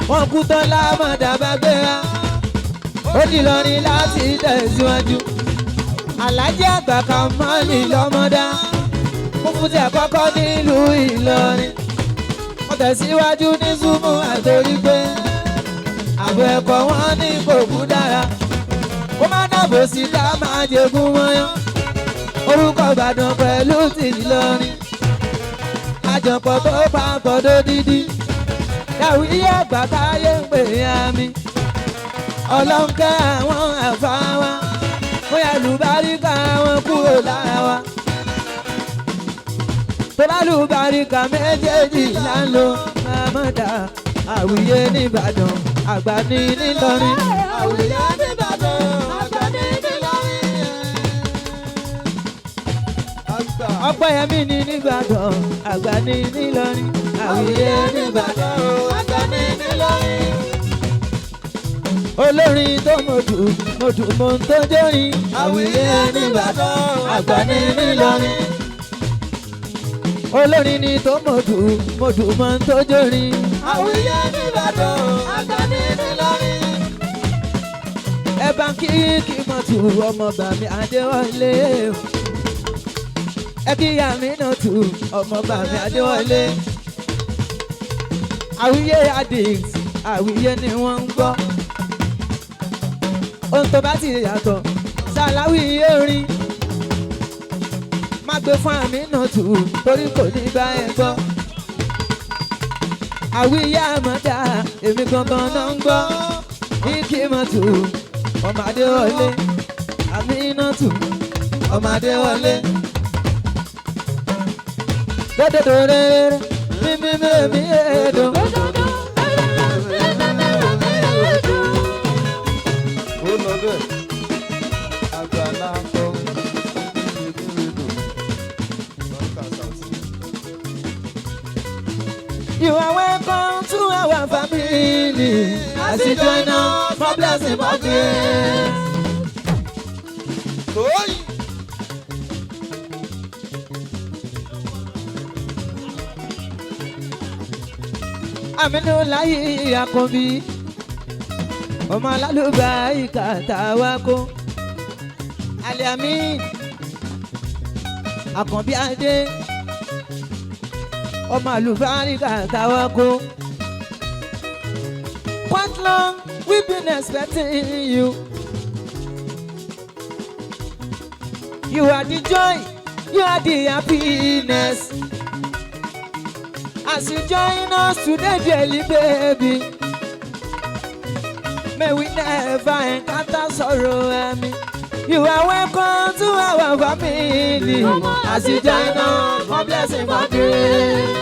Wọ́n kú tán lámọ̀dá bá gbéra. Ó di lọrin láti tẹ̀síwájú. Aláàjì àgbà kan mọ́lì lọ́mọdá. Mo fún ti àkọ́kọ́ nílùú Ìlọrin. Wọ́n tẹ̀síwájú ní Súmù àtòrí pé àbọ̀ ẹ̀kọ́ wọn ní kòkú dára. Kó má dàbò sí ká máa jẹgún mọ́yán. Orúkọ Ìbàdàn pẹ̀lú ti Ìlọrin. Àjọpọ̀ tó papọ̀ dódídí. Dàwíyé àgbà táyé ń pè é àmì. Ọlọ́nkẹ́ àwọn àfa wa. Bóyá lùbáríkà wọn kúrò lára wa. Tọ́lá lùbáríkà méjèèjì là ń lò. Màmọ́dà àwíyé nìbàdàn àgbà ní nílọrin. Àwíyé nìbàdàn àgbà ní nílọrin. Àgbà. Ọpẹ́yẹmí ní nìbàdàn àgbà ní nílọrin. Àwíyé nìbàdàn. Àgbà ní nílọrin. Olórin tó mọ̀dù mọ̀dù mọ̀ ń tó jórin. Àwíyé nìbàdàn àgbà ní nílọrin. Olórin ni tó mọ̀dù mọ̀dù mọ̀ ń tó jórin. Àwíyé nìbàdàn àgbà ní nílọrin. Ẹ bá ń kí kí mọ̀tù ọmọ bàmí Adéwọlé. Ẹ kí àmì náà tù ọmọ bàmí Adéwọlé. Àwíyé addict àwíyé ni wọ́n ń gbọ́. Ohun tó bá ti yàtọ̀ ṣàláwíyé orin. Má gbé fún àmì náà tù torí kò ní bá ẹ gbọ́. Àwíyé àmọ́dá èmi gangan náà ń gbọ́. Ìkímọ̀tù ọmọ Adéwọlé. Àmínátù ọmọ Adéwọlé. Dódòdó rere mímí mímí èdò. Ó lọ bẹ́ẹ̀. Àgbà náà kọ́ níbi rédò. Lọ́kà Sàùtì. You are welcome to our family. As you join us for blessing for grace. Tóyìn. Àmínú láyé àkànbí. Ọmọ alálùbá ìkà tàwa kó. Aliamin. Àkànbí Adé. Ọmọ àlùbáríkà tàwa kó. Quite long we've been expecting you. You are the joy, you are the happiness. As you join us today, dearly baby. May we never encounter sorrow, Ami. You are welcome to our family. As you join us for blessing for grace.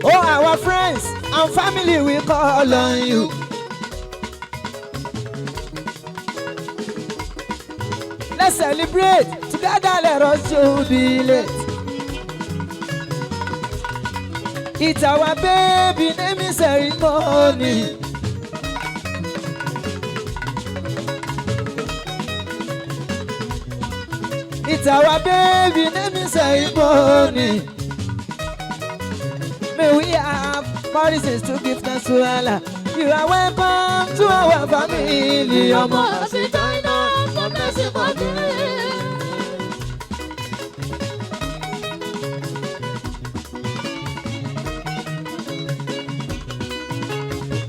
Oh, our friends and family we call on you. Let's celebrate together, let us jubilate. It's our baby naming ceremony. It's our baby name is Iboni. May we have more reasons to give thanks to Allah. You are welcome to our family, ọmọ. As you join us for blessing birthday.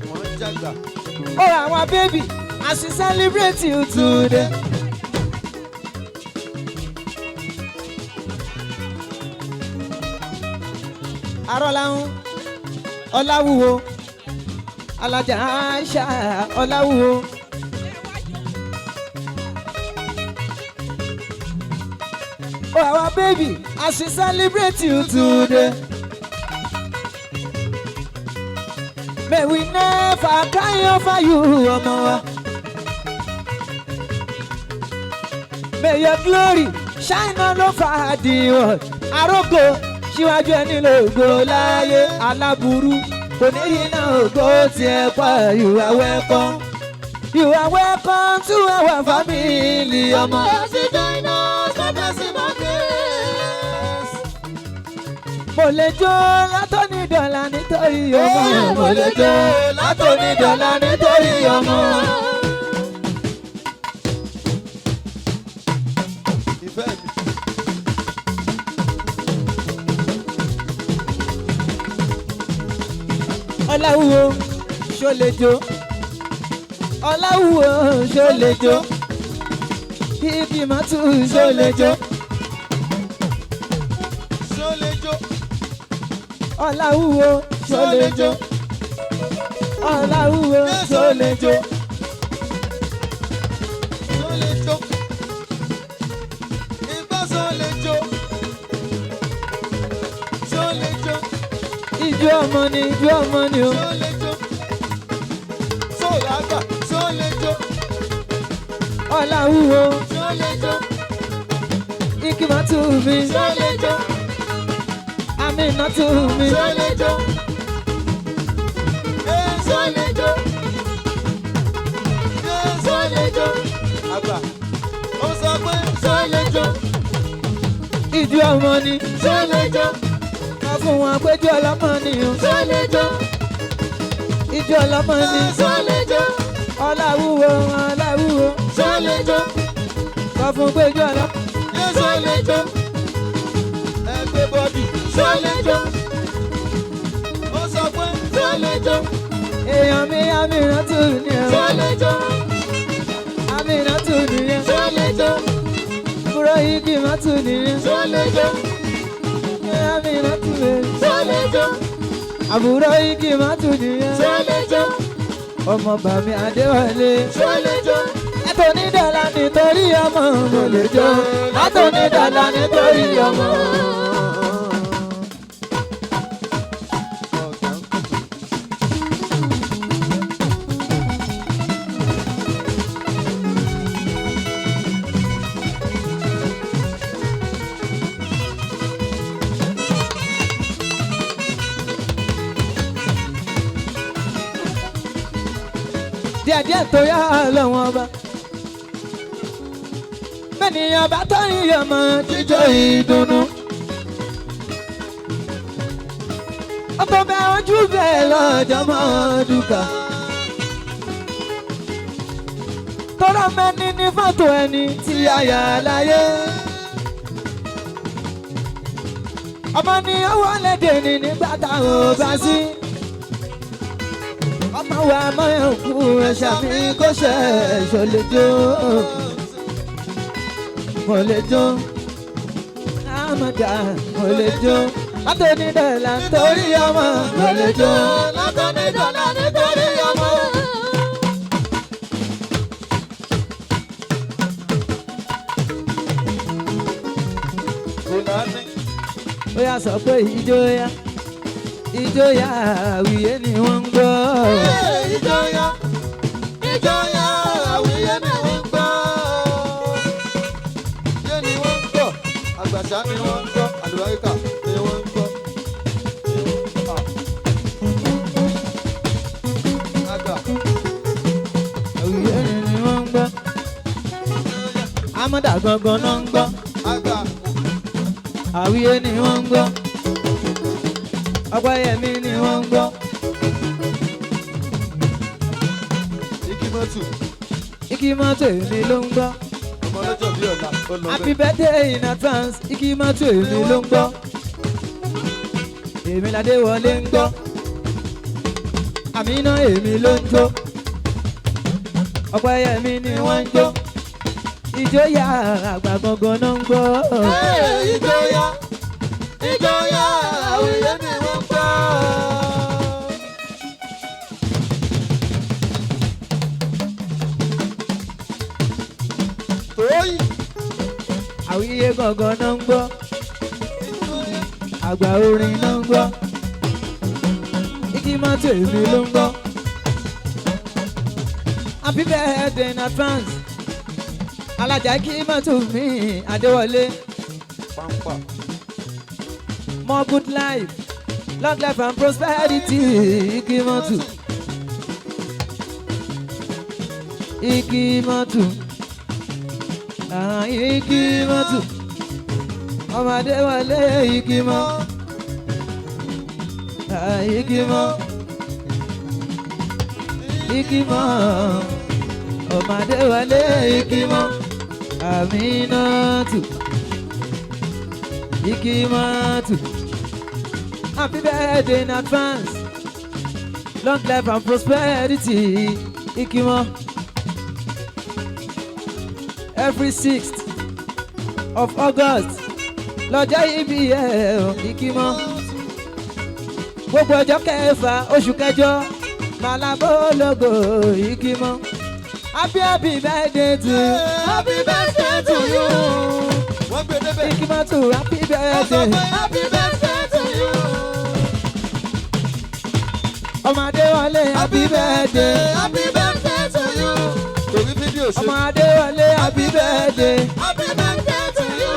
Wọ́n ń jàgbà. Oh, our baby, as we celebrate you today. Arọ́láhùn Ọláwúwo Alájà Aisha Ọláwúwo. Oh, our baby, as we celebrate you today. May we never cry over you, ọmọ wa. May your glory shine all over the world. Arógo síwájú ẹni lógo láyé aláburú. Kò ní iná ògo tiẹ̀ pa. You are welcome. You are welcome to our family, ọmọ. As you join us for blessing birthday. Mo lè jó látòní dọ̀là nítorí ọmọ. Mo lè jó látòní dọ̀là nítorí ọmọ. Ìfẹ́ mi. Ọláwúwo ṣó lè jó, Ọláwúwo ṣó lè jó, ibi mọ́tò ṣó lè jó. Ṣó lè jó? Ọláwúwo ṣó lè jó, Ọláwúwo ṣó lè jó. Ṣó lè jó? Ìgbà ṣó lè jó? Ṣó lè jó? Ijó ọmọ ni, ijó ọmọ ni o. Ṣó lè jó? Ṣó làgbà? Ṣó lè jó? Ọláwúwo Ṣó lè jó? igi mọ́tò mi, Ṣó lè jó? Àmínátù mi. Ṣó lè jó? Ẹ ṣó lè jó? Ẹ ṣó lè jó? Àgbà ó sọ pé ṣó lè jó? Ijó ọmọ ni. Ṣó lè jó? Sọ fún wọn pé ijó ọlọ́mọ ni o. Ṣó lè jó? Ijó ọlọ́mọ ni. Ṣó lè jó? Ọláwúwo, Ọláwúwo. Ṣó lè jó? Sọ fún pé ijó ọlọ́mọ. Ṣó lè jó? Ẹ gbé bọ́dì. Ṣó lè jó? Ó sọ pé ṣó lè jó? Èèyàn mi, Àmínátù ni o. Ṣó lè jó? Àmínátù nìyẹn. Ṣó lè jó? Búrọ́ igi mọ́tò nìyẹn. Ṣó lè jó? Àmínátù mi. Ṣó lè jó? Àbúrò igi mọ́tò nìyẹn. Ṣó lè jó? Ọmọ bàmí Adéwálé. Ṣó lè jó? Látòní dọ̀là nítorí ọmọ mo lè jó. Látòní dọ̀là nítorí ọmọ. Ọ̀gá ń kùtù. Díẹ̀díẹ̀ tó yá lọ́wọ́n ọba. Bẹ́ẹ̀ni ọba tó rí ọmọ jíjó ìdùnnú. Ó tó bẹ ojú bẹ́ẹ̀ lọ́jọ́ mọ́ dùkà. Tọ́rọ mẹ́ni ní fọ́tò ẹni tí a yà láyé. Ọmọ ni ó wọlé dèní nígbà táwọn ò bá sí. Ọmọ wa mọ òkú ẹ̀ṣà mi kò ṣe ṣòlejò. Mo lè jó, àmọ̀dá mo lè jó. Látòní dọ̀là nítorí ọmọ mo lè jó. Látòní dọ̀là nítorí ọmọ. Kùnání. Ó yá sọ pé ìjóyà, ìjóyà àwíyé ni wọ́n ń gbọ́. Ìjọyà, ìjọyà, àwíyé ni wọ́n ń gbọ́. Yé ni wọ́n ń gbọ́, àgbàṣá ni wọ́n ń gbọ́, àlùbáríkà ni wọ́n ń gbọ́. Àgbà, Àwíyé ni wọ́n ń gbọ́. Amọ̀dà gangan náà ń gbọ́. Àgbà. Àwíyé ni wọ́n ń gbọ́. Ọpẹ́yẹmí ni wọ́n ń gbọ́. Ikimọ́tù. Igi mọ́tò èmi ló ń gbọ́. Ọmọ ọlọ́jọ́ bí ọ̀la ó lọ Happy bẹ́ẹ̀. birthday in advance. Igi mọ́tò èmi ló ń gbọ́. Èmi ládé wọlé ń gbọ́. Àmínà èmi ló ń jó. Ọpẹ́yẹmí ni wọ́n ń jó. Ìjóyà àgbà gangan náà ń gbọ́. Ìjọyà, ìjọyà, àwíyé ni wọ́n gbọ́. Tóyìn. Àwíyé gangan náà ń gbọ́. Àgbà orin náà ń gbọ́. Igi mọ́tò èmi ló ń gbọ́. Happy birthday in advance. Alájà kí mọ́tò mi Adéwọlé. Pampa. More good life, long life and prosperity. Igi mọ́tò. Igi mọ́tò. Ah, igi mọ́tò. Ọmọ Adéwọlé igi mọ́. Ah, igi mọ́. Igi mọ́. Ọmọ Adéwọlé igi mọ́. Àmínátù. Igi mọ́tò. Happy birthday in advance. Long life and prosperity. Igi mọ́. Every 6th of August lọ́jọ́ ìbí ẹ̀ ò Igi mọ́. Gbogbo ọjọ́ kẹfà oṣù kẹjọ màlábó lógo Igi mọ́. Happy happy birthday to you. Happy birthday to you. Wọ́n gbé débẹ̀. Igi mọ́tò happy Ó sọ birthday. pé happy birthday to you. Ọmọdé wọlé happy birthday. Happy birthday to you. Torí fídíò ṣe. Ọmọdé wọlé happy birthday. Happy birthday to you.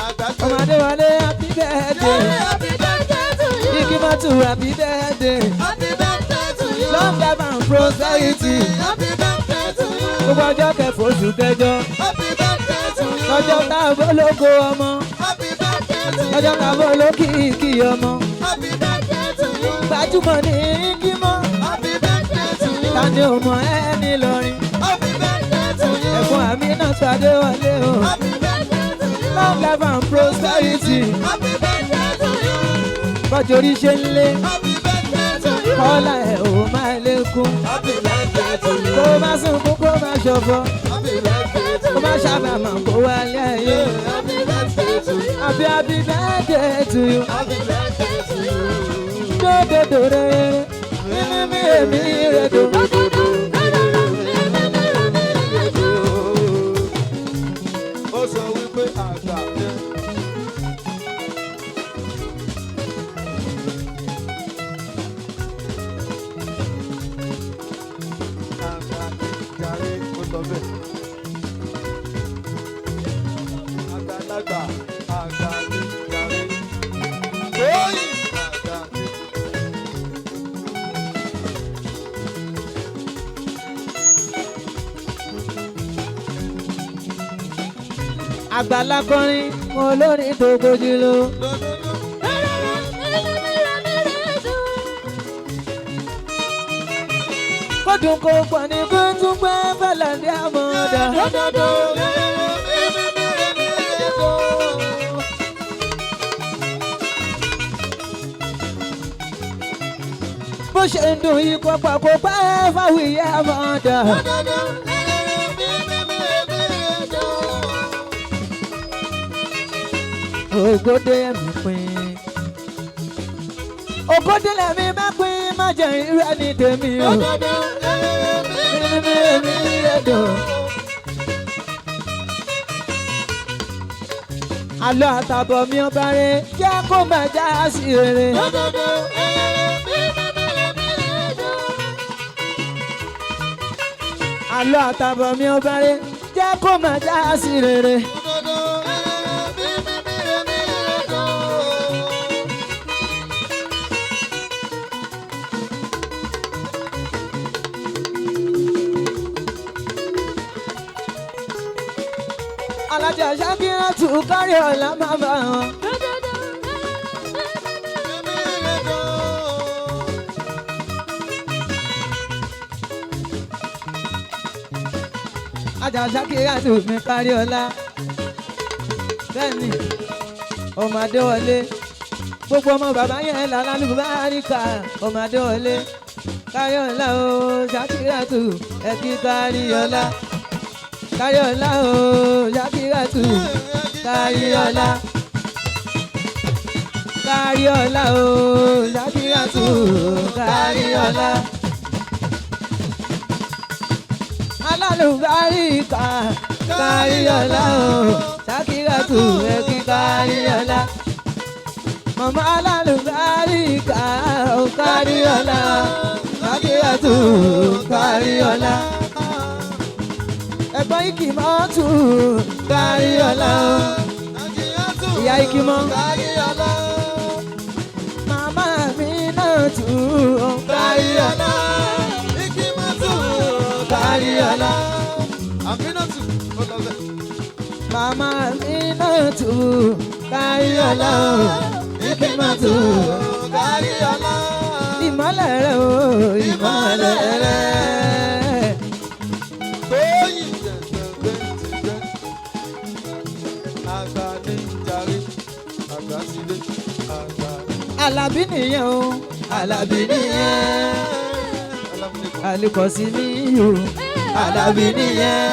Àgbàgbé. Ọmọdé wọlé happy birthday. Happy birthday to you. Igi mọ́tò happy birthday. Happy birthday to you. Long life and prosperity. Happy birthday to you. Gbogbo ọjọ́ kẹfà oṣù kẹjọ. Happy birthday to you. Lọ́jọ́ tá a bọ́ lógo ọmọ. Happy birthday to you. Lọ́jọ́ tá a bọ́ lókìkí ọmọ. Happy birthday to you. Gbajúmọ̀ ní igi mọ́. Happy birthday to you. Ta ni ò mọ ẹni lọrin? Happy birthday to you. Ẹ̀fọn àmì náà tó Adéwọlé o. Happy birthday to you. Long life and prosperity. Happy birthday to you. Bọ́jú orí ṣe ń lé. Happy birthday to you. Kọ́lá ẹ̀ ò máa lékún. Happy birthday to you. Kó má sunkún kó má ṣọ̀fọ̀. Happy birthday to Kó má you. ṣàbàmọ̀ kó wálé ayé. Happy birthday to you. Happy happy birthday to you. Happy birthday to you. Dódòdó rere. Mímí mi èmi rẹ̀ dò. Ó sọ wípé àgbà ni. Àgbà ni jàre ó lọ bẹ́ẹ̀. Àgbàlagbà àgbà ni jàre. Tóyìn àgbà ni. Àgbàlá kọrin olórin tó gbójú lọ. Lọ́lọ́lọ́. Kódùn kó pọ̀ ní kó tún gbẹ́ fẹ́lẹ̀ àmọ́dá. Dódòdó mímí mímí ètò. Bó ṣe ń dùn yìí kó pọ̀ kó pẹ́ fáwíyé àmọ́dá. Dódòdó mímí mímí ètò. Ògòdè ẹ̀mí pín. Ògòdè lẹ̀mí má pín má jẹ́ irú ẹni tèmi o. Dódòdó mímí Mímí mímí ètò. Àlọ́ àtàbọ̀ mi ọba rẹ̀ jẹ́ kó máa já sí rere. Dódòdó mímí mímí ètò. Àlọ́ àtàbọ̀ mi ọba rẹ̀ jẹ́ kó máa já sí rere. Dódòdó mímí mímí ètò. Alájà Ṣakira tù kárí ọ̀la màmá wọn. Èmi rẹ̀ dán. Alájà Ṣakira tù mí kárí ọ̀la. Bẹ́ẹ̀ni, ọmọ Adéwọlé. Gbogbo ọmọ bàbá yẹn lálálùbáríkà ọmọ Adéwọlé. Kárí ọ̀la o, Ṣakira tù ẹ̀kí kárí ọ̀la. Kárí ọ̀la o, Ṣakira tù kárí ọ̀la. Kárí ọ̀la o, Ṣakira tù kárí ọ̀la. Alálùbáríkà kárí ọ̀la o, Ṣakira tù ẹ̀kí kárí ọ̀la. Màmá alálùbáríkà o, kárí ọ̀la. Ṣakira tù kárí ọ̀la. Ẹ̀gbọ́n Ikimọ́ tù kárí ọ̀la o. Ìyá Ikimọ́. Kárí ọlá. Màmá mi náà tù ó kárí ọ̀la. Ikimọ́ tù. Kárí ọlá. Àmínátù ó lọ bẹ̀. Màmá mi náà tù kárí ọ̀la o. Ikimọ́ tù. Kárí ọlá. Ìmọ́lẹ̀ rẹ̀ o, ìmọ́lẹ̀ rẹ̀. Tóyìn jẹ̀jẹ̀ bẹ́ẹ̀. Àgbà ní jàre, àgbà ti dé, àgbà. Àlàbí nìyẹn o, Àlàbí nìyẹn. Alámúlékan. Àlùkọ́sí mi o, Àlàbí nìyẹn.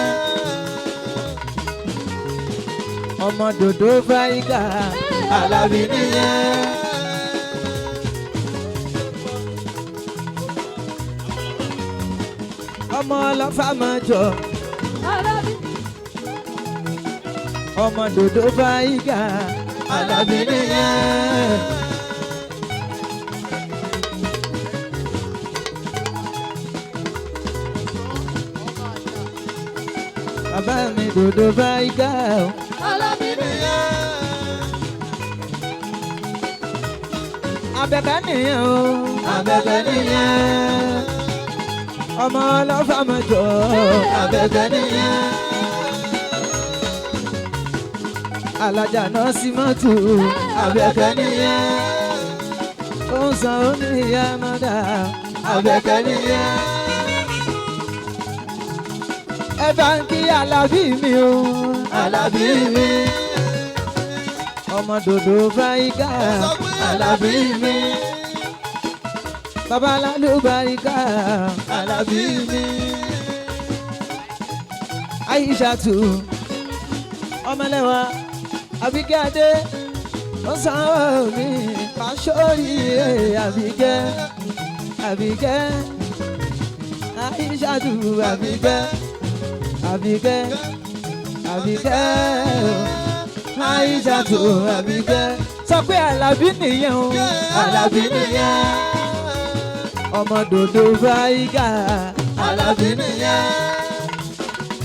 Ọmọ dòdò fáyígà, Àlàbí nìyẹn. Ọmọ ọlọ́fà máa jọ, ọmọ dòdò fáyígà, Àlàbí nìyẹn. Bàbá mi dòdò fáyígà o. Alábí nìyẹn. Abẹ́bẹ́ nìyẹn o. Abẹ́bẹ́ nìyẹn. Ọmọ ọlọ́fà máa jọ. Abẹ́bẹ́ nìyẹn. Alájà náà sí mọ́tò. Abẹ́bẹ́ nìyẹn. Ó ń san ó ní ìyá mọ́dà. Abẹ́bẹ́ nìyẹn. Ẹ bá ń kí Alábí mi o. Alábí mi. Ọmọ dòdò fáyígà. Alábí mi. Bàbá alálùbáríkà. Alábí mi. Aishatu ọmọlẹ́wà Àbíkẹ́ Adé ó sanwó mi pàṣọrí Àbíkẹ́ Àbíkẹ́ Aishatu Àbíkẹ́ Àbíkẹ́ Àbíkẹ́ Aishatu Àbíkẹ́ sọ pé Àlàbí nìyẹn o Àlàbí nìyẹn ọmọ dòdò fáyígà Alábí nìyẹn.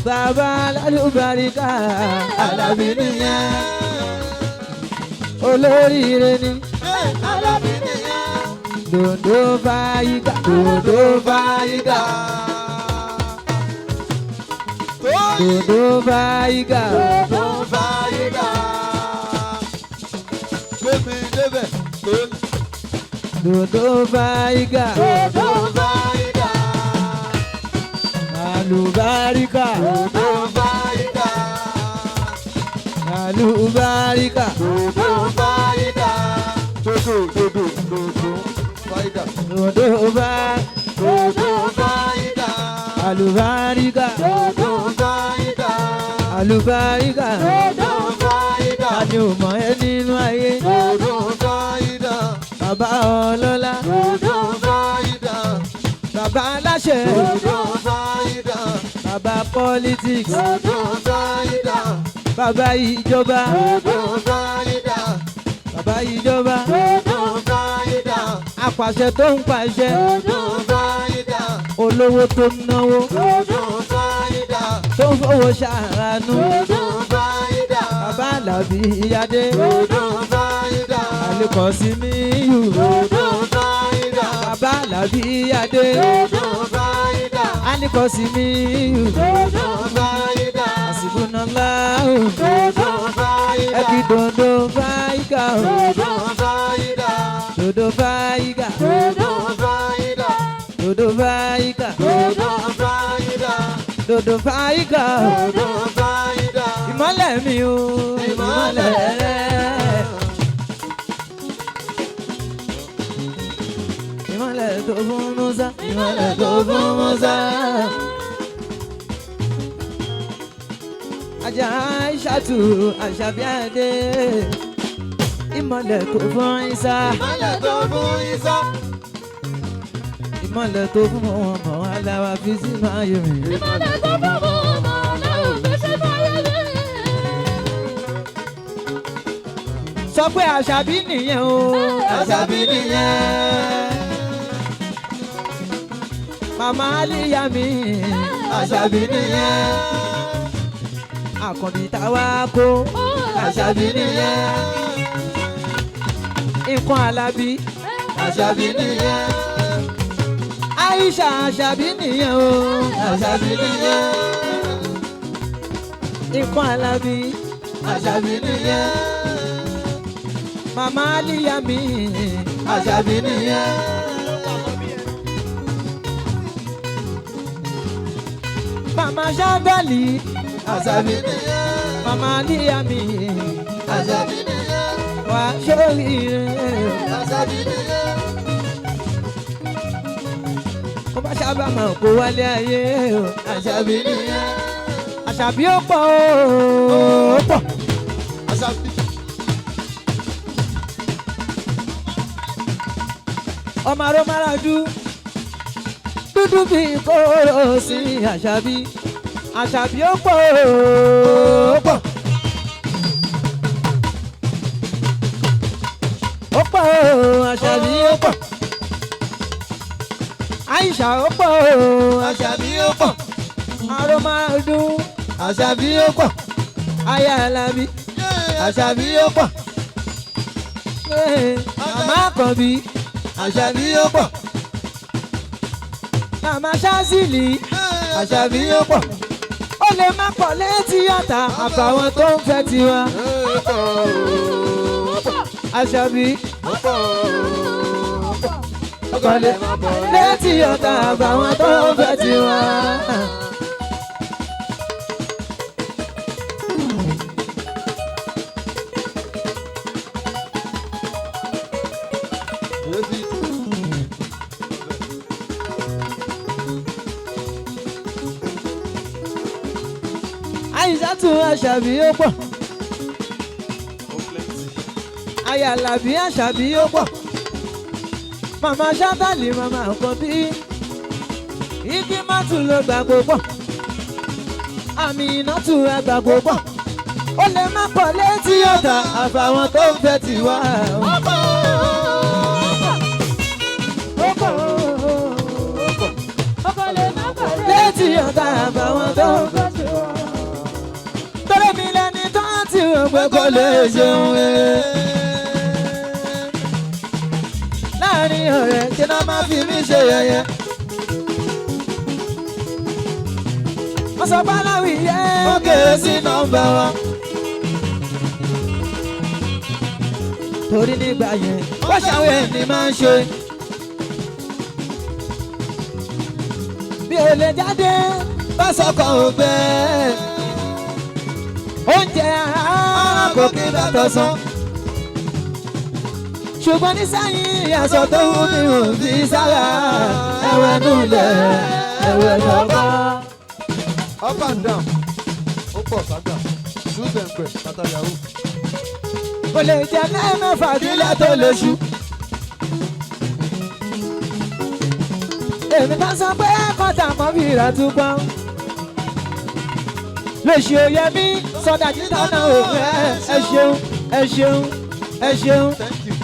bàbá alálùbáríkà Alábí nìyẹn. olóríire ni Alábí nìyẹn. dòdò fáyígà dòdò fáyígà Tóyìn dòdò fáyígà tó fàyígà. Gbémi débẹ̀ tóyìn dòdò fáyígà tó fàyígà. àlùbáríkà Tó fàyígà. àlùbáríkà Tó fàyígà. Dodo dodo dodo fàyígà. dòdò fá Dodo fàyígà. àlùbáríkà Dodo fàyígà. àlùbáríkà Dodo fàyígà. ta ni ò mọ̀ ẹ́ nínú ayé Dodo fàyígà. bàbá ọlọ́lá Dodo fàyígà. bàbá aláṣẹ Dodo fàyígà. bàbá politics Dodo fàyígà. bàbá ìjọba Dodo fàyígà. bàbá ìjọba Dodo fàyígà. apàṣẹ tó ń pàṣẹ Dodo fàyígà. olówó tó ń náwó Dodo fàyígà. tó ń fowó ṣàánú Dodo fàyígà. bàbá Àlàbí Adé Dodo fàyígà. àlekọ̀sí míyù Dodo fàyígà. bàbá Àlàbí Adé Dodo fàyígà. àlekọ̀sí míyù Dodo fàyígà. àsì Àṣìbùnàláhù. Ẹkí dòdò fáyígà o. Dòdò fáyígà. Dòdò fáyígà. Dòdò fáyígà o. Ìmọ́lẹ̀ mi o. Ìmọ́lẹ̀ rẹ̀. Ìmọ́lẹ̀ tó fún Musa. Ìmọ́lẹ̀ tó fún Musa. Ajá Aishatu Àṣàbí Adé. Ìmọ́lẹ̀ tó fún Isa. Ìmọ́lẹ̀ tó fún Isa. Ìmọ́lẹ̀ tó fún ọmọ aláwa fi sínú ayé mi. Ìmọ̀lẹ̀ tó fún ọmọ aláwọ̀ fi sínú ayé mi. Sọ pé Àṣàbí nìyẹn o. Àṣàbí nìyẹn. Màmá Alíyá mi. Àṣàbí nìyẹn. Àkànbí táwa kó. Àṣàbí nìyẹn. Nǹkan Alábí. Àṣàbí nìyẹn. Aisha Àṣàbí nìyẹn o. Àṣàbí nìyẹn. Nǹkan Alábí. Àṣàbí nìyẹn. Màmá Alíyá mi. Àṣàbí nìyẹn. Màmá Ṣáńdálì. Àṣàbí nìyẹn. Màmá Alíyá mi. Àṣàbí nìyẹn. Wà á ṣóríire. Àṣàbí nìyẹn. Kó bá sábà mọ̀ kó wálé ayé o. Àṣàbí nìyẹn. Àṣàbí ó pọ̀ o. Ó pọ̀. Àṣàbí. Ọmọ arómáradu dúdú bí kóró sí Àṣàbí. Àṣàbí ó pọ̀ o. Ó pọ̀. Ó pọ̀ o. Àṣàbí ó pọ̀. Àìṣà ó pọ̀ o. Àṣàbí ó pọ̀. Arómáradu Àṣàbí ó pọ̀. aya Alábí. Àṣàbí ó pọ̀. Màmá Àkànbí. Àṣàbí ó pọ̀. Màmá Ṣázìlì. Àṣàbí ó pọ̀. Ó lè má pọ̀ létí ọ̀tá àbàwọn tó ń fẹ́ tiwa. Àṣàbí kọ́lé létí ọ̀tá àbàwọn tó ń fẹ́ tiwa. Àìṣàtú Àṣàbí ó pọ̀. Ayàlàbí Àṣàbí ó pọ̀. Màmá Ṣátàlì màmá Àkànbí. Igi mọ́tò ló gbàgbó pọ̀. Àmì iná tù àgbàgbó pọ̀. Ó lè má pọ̀ létí ọ̀tá àfàwọn tó ń fẹ́ tiwa. Ó pọ̀ ó pọ̀ létí ọ̀tá àfàwọn tó ń fẹ́ tiwa. Torí mi lẹni tó ń ti rò pé kò lè ṣeun rere. Láàárín ọ̀rẹ́ kí náà má fi mí ṣe yẹ̀yẹ́. Wọ́n sọ pé aláwì yẹ́ Ó kéré sí nọ́mbà wa. Torí nígbà yẹn, wọ́n ṣàwọn ẹni máa ń ṣe. Bí o lè jáde, Bá sọkọ̀ ògbẹ́. oúnjẹ ara Kò kí bá tọ̀sán. Ṣùgbọ́n nísẹ̀yìn aṣọ tó wù mí ò fi sára. Ẹ̀wẹ̀ nulẹ̀, ẹ̀wẹ̀ lọ́kọ́. Up and down. Ó pọ̀ ságbà. Ṣùgbẹ̀ǹpẹ̀ bàtà yahoo. Kò lè jẹ lẹ́ẹ̀mẹ́fà kílẹ̀ tó lè ṣú. Èmi bá sọ pé kọ́tà mọ́ bí ìrà tún pọ́n. Lóṣù òye mi sọdá títà náà ò fẹ́. Ẹ ṣeun, ẹ ṣeun, ẹ ṣeun. Thank you.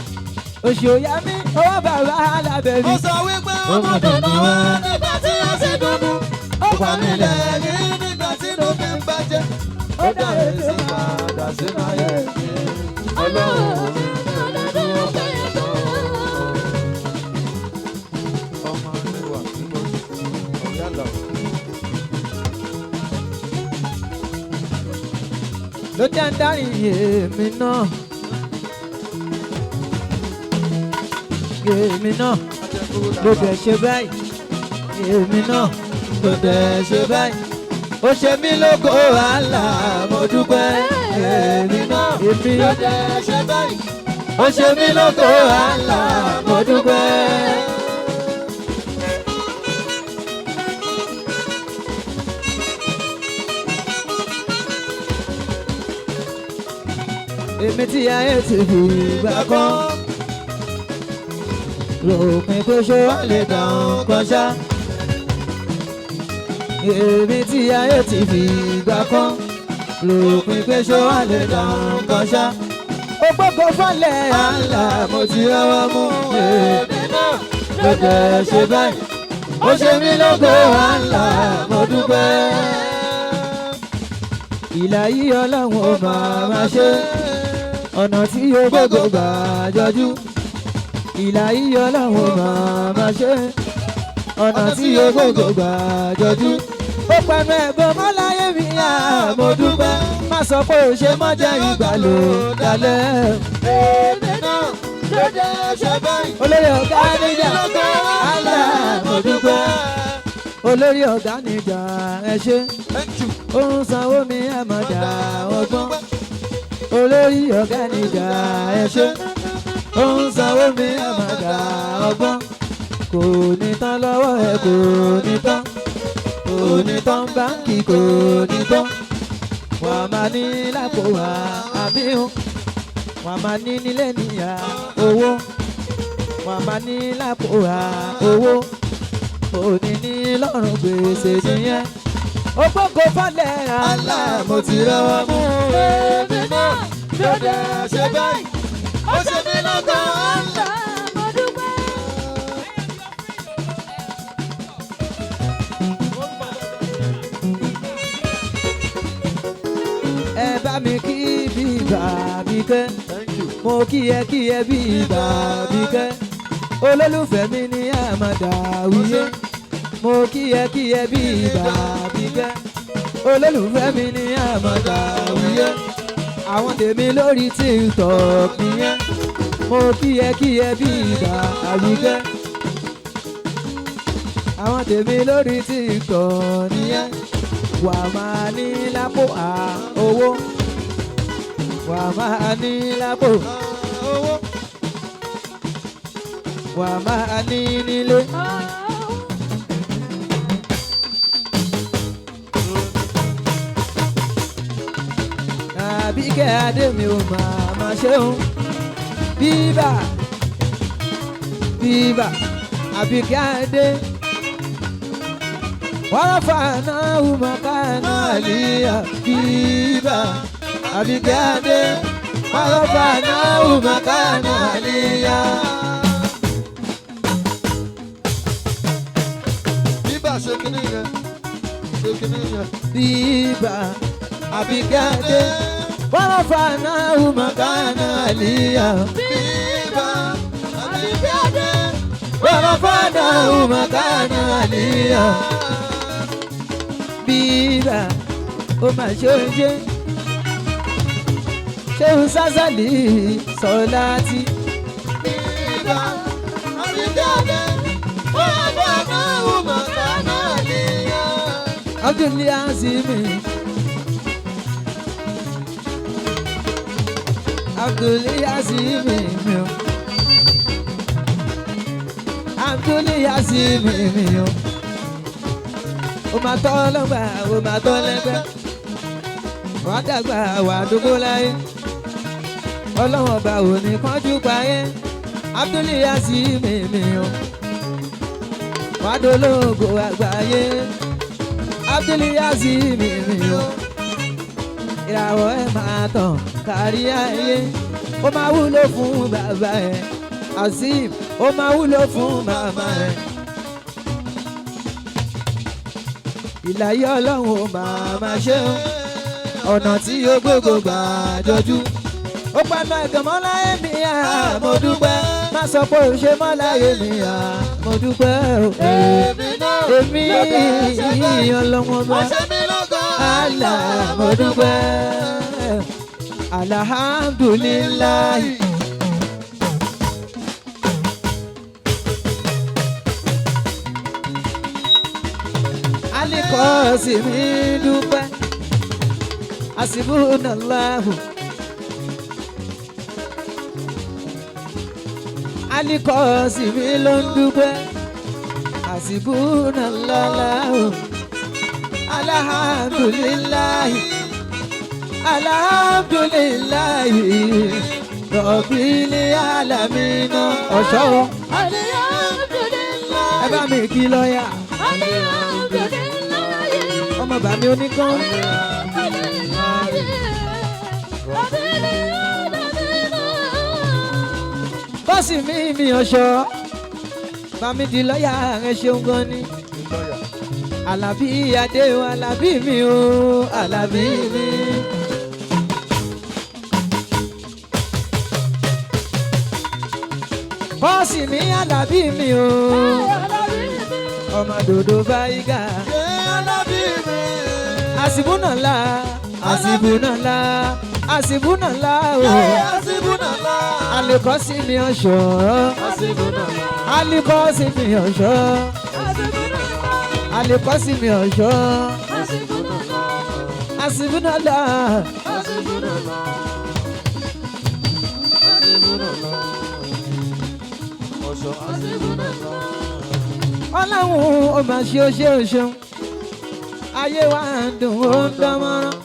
Oṣù òye mi owó bàbá alábẹ̀bí. Ó sọ wípé ọmọ dùnú wá nígbà tí a ṣe dùnú. Ó pa mí lẹ́rìn nígbà tí inú mi ń bàjẹ́. Ó dàrẹ́ sí padà sínú ayé mi. Ọlọ́run ọmọ mi wà níbo ọ̀rẹ́ àlọ́. Ló jẹ́ ń dárin èmi náà. Èmi náà ló dẹ̀ ṣe báyìí. Èmi náà ló dẹ̀ ṣe báyìí. Ó ṣe mí lógo àlà mo dúpẹ́. Èmi náà èmi Ló dẹ̀ ṣe báyìí. ó ṣe mí lógo àlà mo dúpẹ́. Èmi tí ayé ti fi ìgbà kan ròpin pé ṣé wà lè dàn kan ṣá. Èmi tí ayé ti fi ìgbà kan ròpin pé ṣé wà lè dàn kan ṣá. Ó gbọ́kọ̀ fọ́lẹ̀ àlà mo ti rọ́wọ́ mú. Èmi náà Ló dẹ̀ ṣe báyìí, ó ṣe mí lógo àlà mo dúpẹ́. Ìlà yìí ọlọ́run ó máa máa ṣe ọ̀nà tí yóò gbogbo gbà jọjú. Ìlà yìí ọlọ́run ó máa máa ṣe ọ̀nà tí yóò gbogbo gbà jọjú. Ó pẹ̀lú ẹ̀gbọ́n mọ́láyé mi à mo dúpẹ́. Má sọ pé ò ṣe mọ́ jẹ́ ìgbà ló dalẹ̀. Èmi náà ló dẹ̀ ṣe báyìí. Olórí ọ̀gá Ó ṣe mí níjà lógo àlà mo dúpẹ́. Olórí ọ̀gá níjà ẹ ṣé. Thank you. Ó ń sanwó mi àmọ̀dá ọgbọ́n. Olórí ọ̀gá níjà ẹ ṣé. Ó ń sanwó mi àmọ̀dá ọgbọ́n. Kò ní tán lọ́wọ́ ẹ kò ní tán. Kò ní tán báńkì kò ní tán. Wà á máa ní lápò wà àmì o. Wà á máa ní nílé níyà owó. Wà á máa ní lápò wà owó. Òní ní lọ́rùn gbèsè nìyẹn. Ó gbógo fọ́lẹ̀ Àlà mo ti rọ́wọ́ mú. Èmi náà ló dẹ̀ ṣe báyìí. Ó ṣe mí lógo àlà. Mo dúpẹ́. Ẹ bá mi kí bíbà bí kẹ́. Thank you. Mo kí ẹ kí ẹ bíbà bí kẹ́. Olólùfẹ́ mi ní àmàdà wíyé. Mo kí ẹ kí ẹ bíbà bí kẹ́. Olólùfẹ́ mi ní àmàdà wíyé. Àwọn tèmi lórí TikTok nìyẹn. Mo kí ẹ kí ẹ bíbà bí kẹ́. Àwọn tèmi lórí TikTok nìyẹn. Wà máa ní lápò à owó. Wà máa ní lápò. Owó. Wà máa ní nílé. Àbíkẹ́ Adé mi ò máa máa ṣeun. Bíbà bíbà Àbíkẹ́ Adé. Wàrà fàánà ùmọ̀kánà àlìyà bíbà Àbíkẹ́ Adé. Wàrà fàánà ùmọ̀kánà àlìyà. Bíbà ṣe kinní yẹn. Ṣe kinní yẹn. Bíbà Àbíkẹ́ Adé. Wàrà fàánà ùmọ̀kánà àlìyà. Bíbà Àbíkẹ́ Adé. Wàrà fàánà ùmọ̀kánà àlìyà. Bíbà ó mà ṣe ń ṣe ṣéun sásàlì sọláàtì Bíbà Àbíkẹ́ Adé. Wọ́n bá náà wò mọ̀ kánà níyà. Abdul Azimi Abdul Azimi mi o Abdul Azimi mi o ó máa tọ́ lọ́gbà ó máa tọ́ lẹ́gbẹ́ wàá dàgbà wàá dúgbò láyé ọlọ́wọ́n ọba ò ní kánjú payé Abdul Azimi mi o wàá dológo àgbáyé Abdul Azimi mi o ìràwọ̀ ẹ̀ máa tàn kárí ayé ó máa wúlò fún bàbá ẹ̀ Azeem ó máa wúlò fún màmá ẹ̀. Ìlàyé ọlọ́run ó máa máa ṣe ń ọ̀nà tí ó gbogbo gbà jọjú. Ó paná ẹ̀gàn mọ́ láyé mi à mo dúpẹ́. Má sọ pé ò ṣe mọ́ láyé mi à mo dúpẹ́ o. Èmi náà Èmi ló dẹ̀ ṣe báyìí. ọlọ́run ọba Ó ṣe mí lógo àlà mo dúpẹ́. Alhamdulillahi. Alikọ́sí mi dúpẹ́, àsìbúnàláhù. Alikọ́sí mi ló ń dúpẹ́, àsìbúnàláhù. Alhamdulillahi, alhamdulillahi, Rabbil alamina. Ọ̀ṣọ́ ẹ bá mi kí lọ́ọ̀yà, ọmọ bàmí oníkan. Bọ́sì mi mi ọ̀ṣọ́, bàmí di lọ́ọ̀yà rẹ̀ ṣeun gan ni. Àlàbí adé o, Àlàbí mi o, Àlàbí mi. Bọ́sì mi Àlàbí mi o, ọmọ dòdò báyìí. Àsìbúnàlá, àsìbúnàlá, àsìbúnàlá o. Àlìkọ́sí mi ọ̀ṣọ́, àlìkọ́sí mi ọ̀ṣọ́, àlìkọ́sí mi ọ̀ṣọ́, àsìbúnàlá. Ọlọ́run ó mà ṣe o ṣe o ṣeun, ayé wa ń dùn ó ń dán mọ́rán.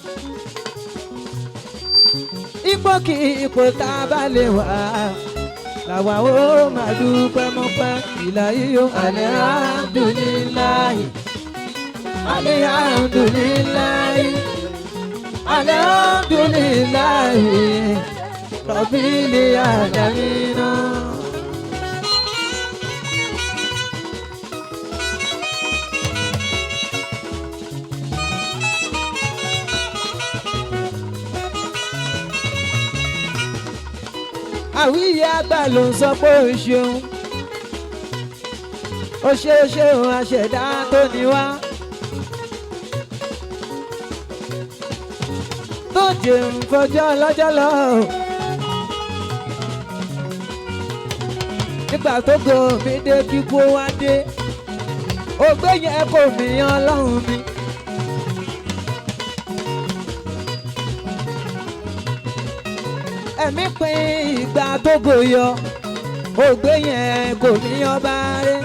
Ipò kí ipò tá a bá lè wà làwa ó máa dúpẹ́ mọ́pẹ́ ìlà yíyó. Alihamdulilayi, alihamdulilayi, alihamdulilayi, rabbil alamina. Àwíyé àgbà ló ń sọ pé ó ṣeun, ó ṣe ó ṣeun àṣẹ̀dá tó ní wá, tó jẹun fọjọ́ lọ́jọ́ lọ. Nígbà tó go mi dé kíkó wá dé, ògbé yẹn kò mí ọlọ́run mi. Ẹ̀mí pín ìgbà tó gòyọ, ògbé yẹn kò ní ọba rẹ̀.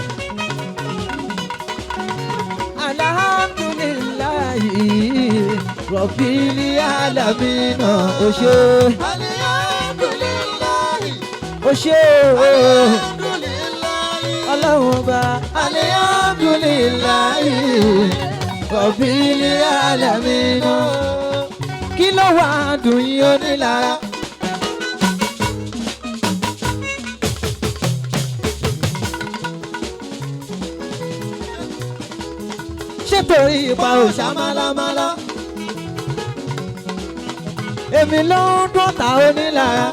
Alhamdulillahi Rabbil alamina ó ṣe ó ṣe ọlọ́run ọba. Alhamdulillahi Rabbil alamina kí ló wà dùn yín onílára. Ṣé torí ipa òòṣà málámálá èmi ló ń dún ta onílára?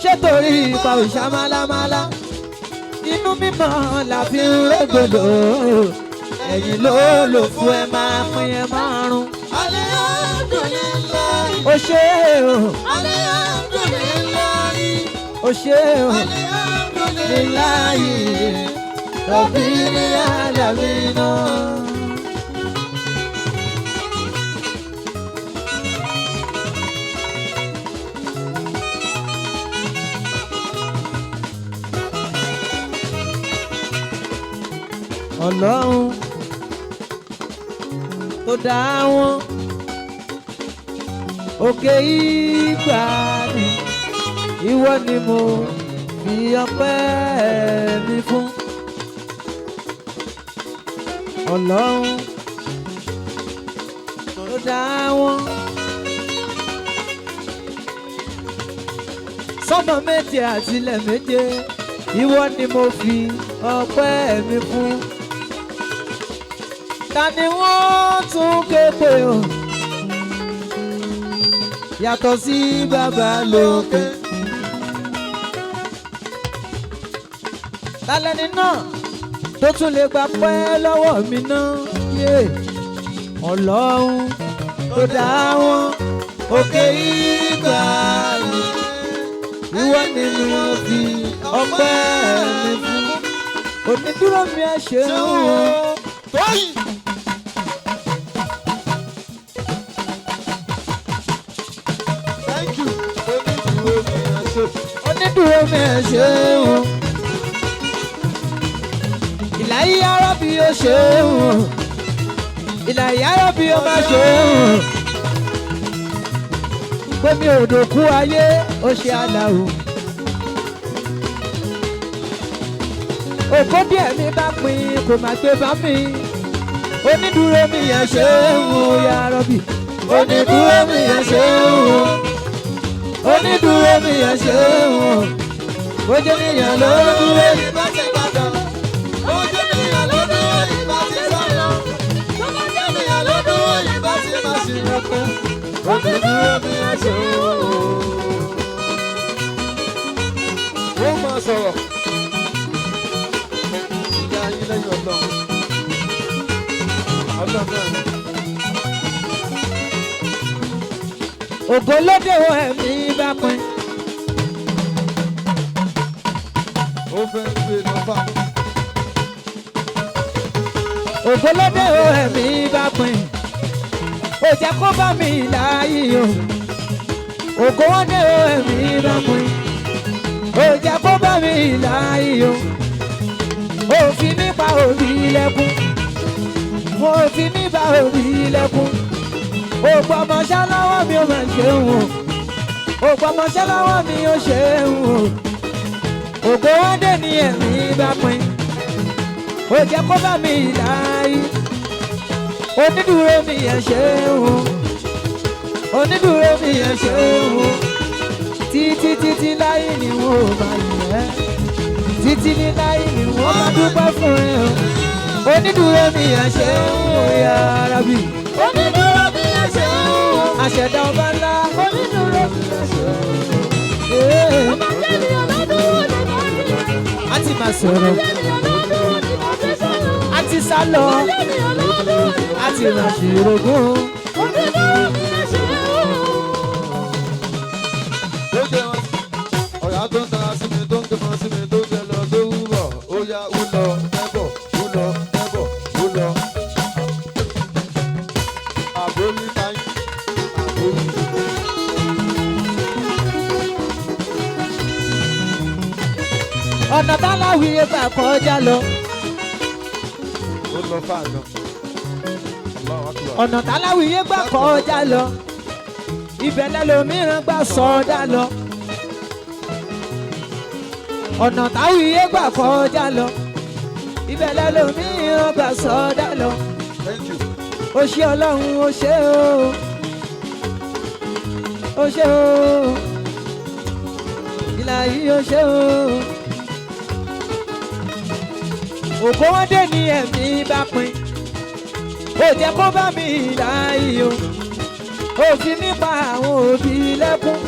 Ṣé torí ipa òòṣà málámálá inú mímọ́ la fi ń rògbòdò ẹ̀yìn ló lò fún ẹ máa pín ẹ márùn. Ó ṣe o, ó ṣe o, lillahi rabbil alamina. Ọlọ́run tó dá wọn òkè ìgbà ni ìwọ ni mo fi ọpẹ́ mi fún. Ọlọ́run tó dá wọn sọ́mọ méje àtìlẹ̀ méje ìwọ ni mo fi ọpẹ́ mi fún. Ta ni wọ́n tún ké pè o yàtọ̀ sí bàbá lókè? Tálẹ́ni náà tó tún lè gba pẹ́ lọ́wọ́ mi náà yé? Ọlọ́run tó dá wọn. Òkè ìgbàanì, ìwọ ni mo fi ọpẹ́ mi fún. Onídúró mi ẹ ṣeun o. Tóyìn. Thank you. Onídùúró mi ẹ ṣé. Onídúró mi ẹ ṣeun o. Ìlàyé arábí ó ṣeun o. Ìlàyé arábí ó má ṣeun o. Pé mi ò dòkú ayé, ó ṣe àlàó. Òkó díẹ̀ mi bá pín kò má gbé bá mi. Onídúró mi ẹ ṣeun o, ya Rabbi. Onídúró mi ẹ ṣeun o. Onídúró mi ẹ ṣeun o. Bójú níyàn ló dúró. Ìbá ti padà. Ojú ènìyàn ló dúró, ìbá ti sá lọ. Ènìyàn ló dúró, ìbá ti má ṣe rẹpẹ́. Onídùúró mi ẹ ṣé o. Ó máa sọ̀rọ̀. Ìyá yín lẹ́yìn ọlọ́run. Ọlọ́run náà ni. Ògo lóde wo ẹ̀mí bá pín. Ó fẹ́ gbé lọ fà. Ògo lóde wo ẹ̀mí bá pín. Ó jẹ́ kó bá mi láàyè o. Ògo lóde wo ẹ̀mí bá pín. Ó jẹ́ kó bá mi láàyè o. Òfin mi pa òbí lẹ́kún. Òfin mi pa òbí lẹ́kún. Òpó ọmọọṣẹ́ lọ́wọ́ mi ò máa ṣeun o. Òpó ọmọọṣẹ́ lọ́wọ́ mi ò ṣeun o. Ògo wọn dé ní ẹ̀mí bá pín. Ó jẹ́ kó bá mi láàyè. Onídùúró mi ẹ̀ ṣeun o. Onídùúró mi ẹ̀ ṣeun o. Títí títí láyé ni wọ́n ò máa yẹ̀ ẹ́. Títí ní láyé ni wọ́n máa dúpẹ́ fún ẹ o. Onídùúró mi ẹ̀ ṣeun o, ya Rabbi. Onídùúró mi ẹ ṣeun o. Àṣẹ̀dá ọba ńlá. Onídùúró mi ẹ ṣeun o. Ee, Ọba jẹ́ ènìyàn ló dúró ní bá ti. A ti máa Ọba sọ̀rọ̀. jẹ́ ènìyàn ló dúró ní bá ti sọ̀rọ̀. A ti sá lọ. Ọba jẹ́ ènìyàn ló dúró ní bá A ti ti máa ṣèrògùn. Onídùúró mi ẹ ṣeun o. Ó jẹ́ wọn. Ọ̀yà tó ń tara sí mi tó ń gbẹmọ sí mi tó ń jẹ lọ tó wúbọ̀. Ó yá ó lọ ẹbọ̀ ó lọ ẹbọ̀ ó lọ. Àbórí táyì àbórí. Ọ̀nà táláwìyé gbà kọjá lọ. Ó lọ fáànà. Allahu Akbar. Ọ̀nà táláwìyé gbà kọjá lọ. Ibẹ̀ lẹ́lòmíràn gbà sọdá lọ. Ọ̀nà táwìyé gbà kọjá lọ. Ibẹ̀ lẹ́lòmíràn gbà sọdá lọ. Thank you. Ó ṣé Ọlọ́run, ó ṣé o. Ó ṣé o. Ìlà yìí ó ṣé o. Ògo wọn dé ní ẹ̀mí bá pín. Ó jẹ́ kó bá mi láàyè o. Òfin mi pa àwọn òbí lẹ́kún.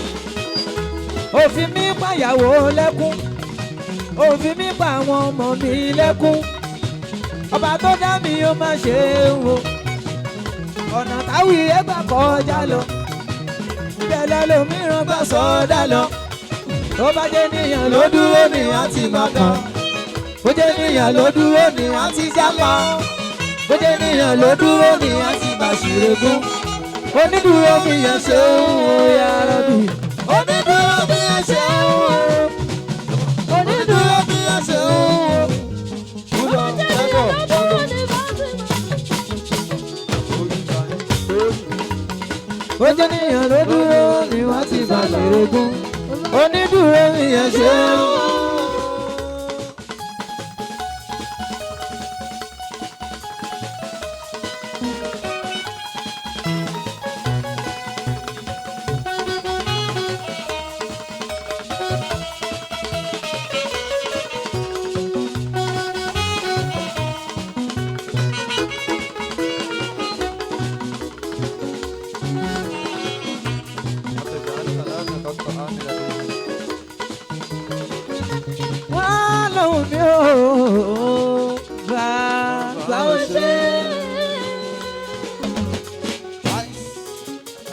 Òfin mi pa ìyàwó lẹ́kún. Òfin mi pa àwọn ọmọ mi lẹ́kún. Ọba tó dá mi ó má ṣe é wò. Ọ̀nà táwí ẹgbà kọjá lọ. Bẹ́ẹ̀ lẹ́lòmíràn bá sọdá lọ. Tó bá jẹ́ níyàn ló dúró ní àti máa kàn. Bó jẹ́ níyàn ló dúró ní àti jápa. Bó jẹ́ níyàn ló dúró ní àti bàṣírégún. Onídùúró mi yẹn ṣe ń ya Rabbi. Onídùúró mi ẹ ṣé o. Onídùúró mi ẹ ṣé o. Ó lọ Ọba jẹ́ ẹbọ̀ ènìyàn ó ló lọ. dúró ní bá ti. Orí táyì tóyìn. Bó jẹ́ níyàn ló dúró ní wọ́n ti bàṣírégún. Onídùúró mi yẹn ṣe ń. Wọ́n lóhùn mi ò bàbá ó ṣe.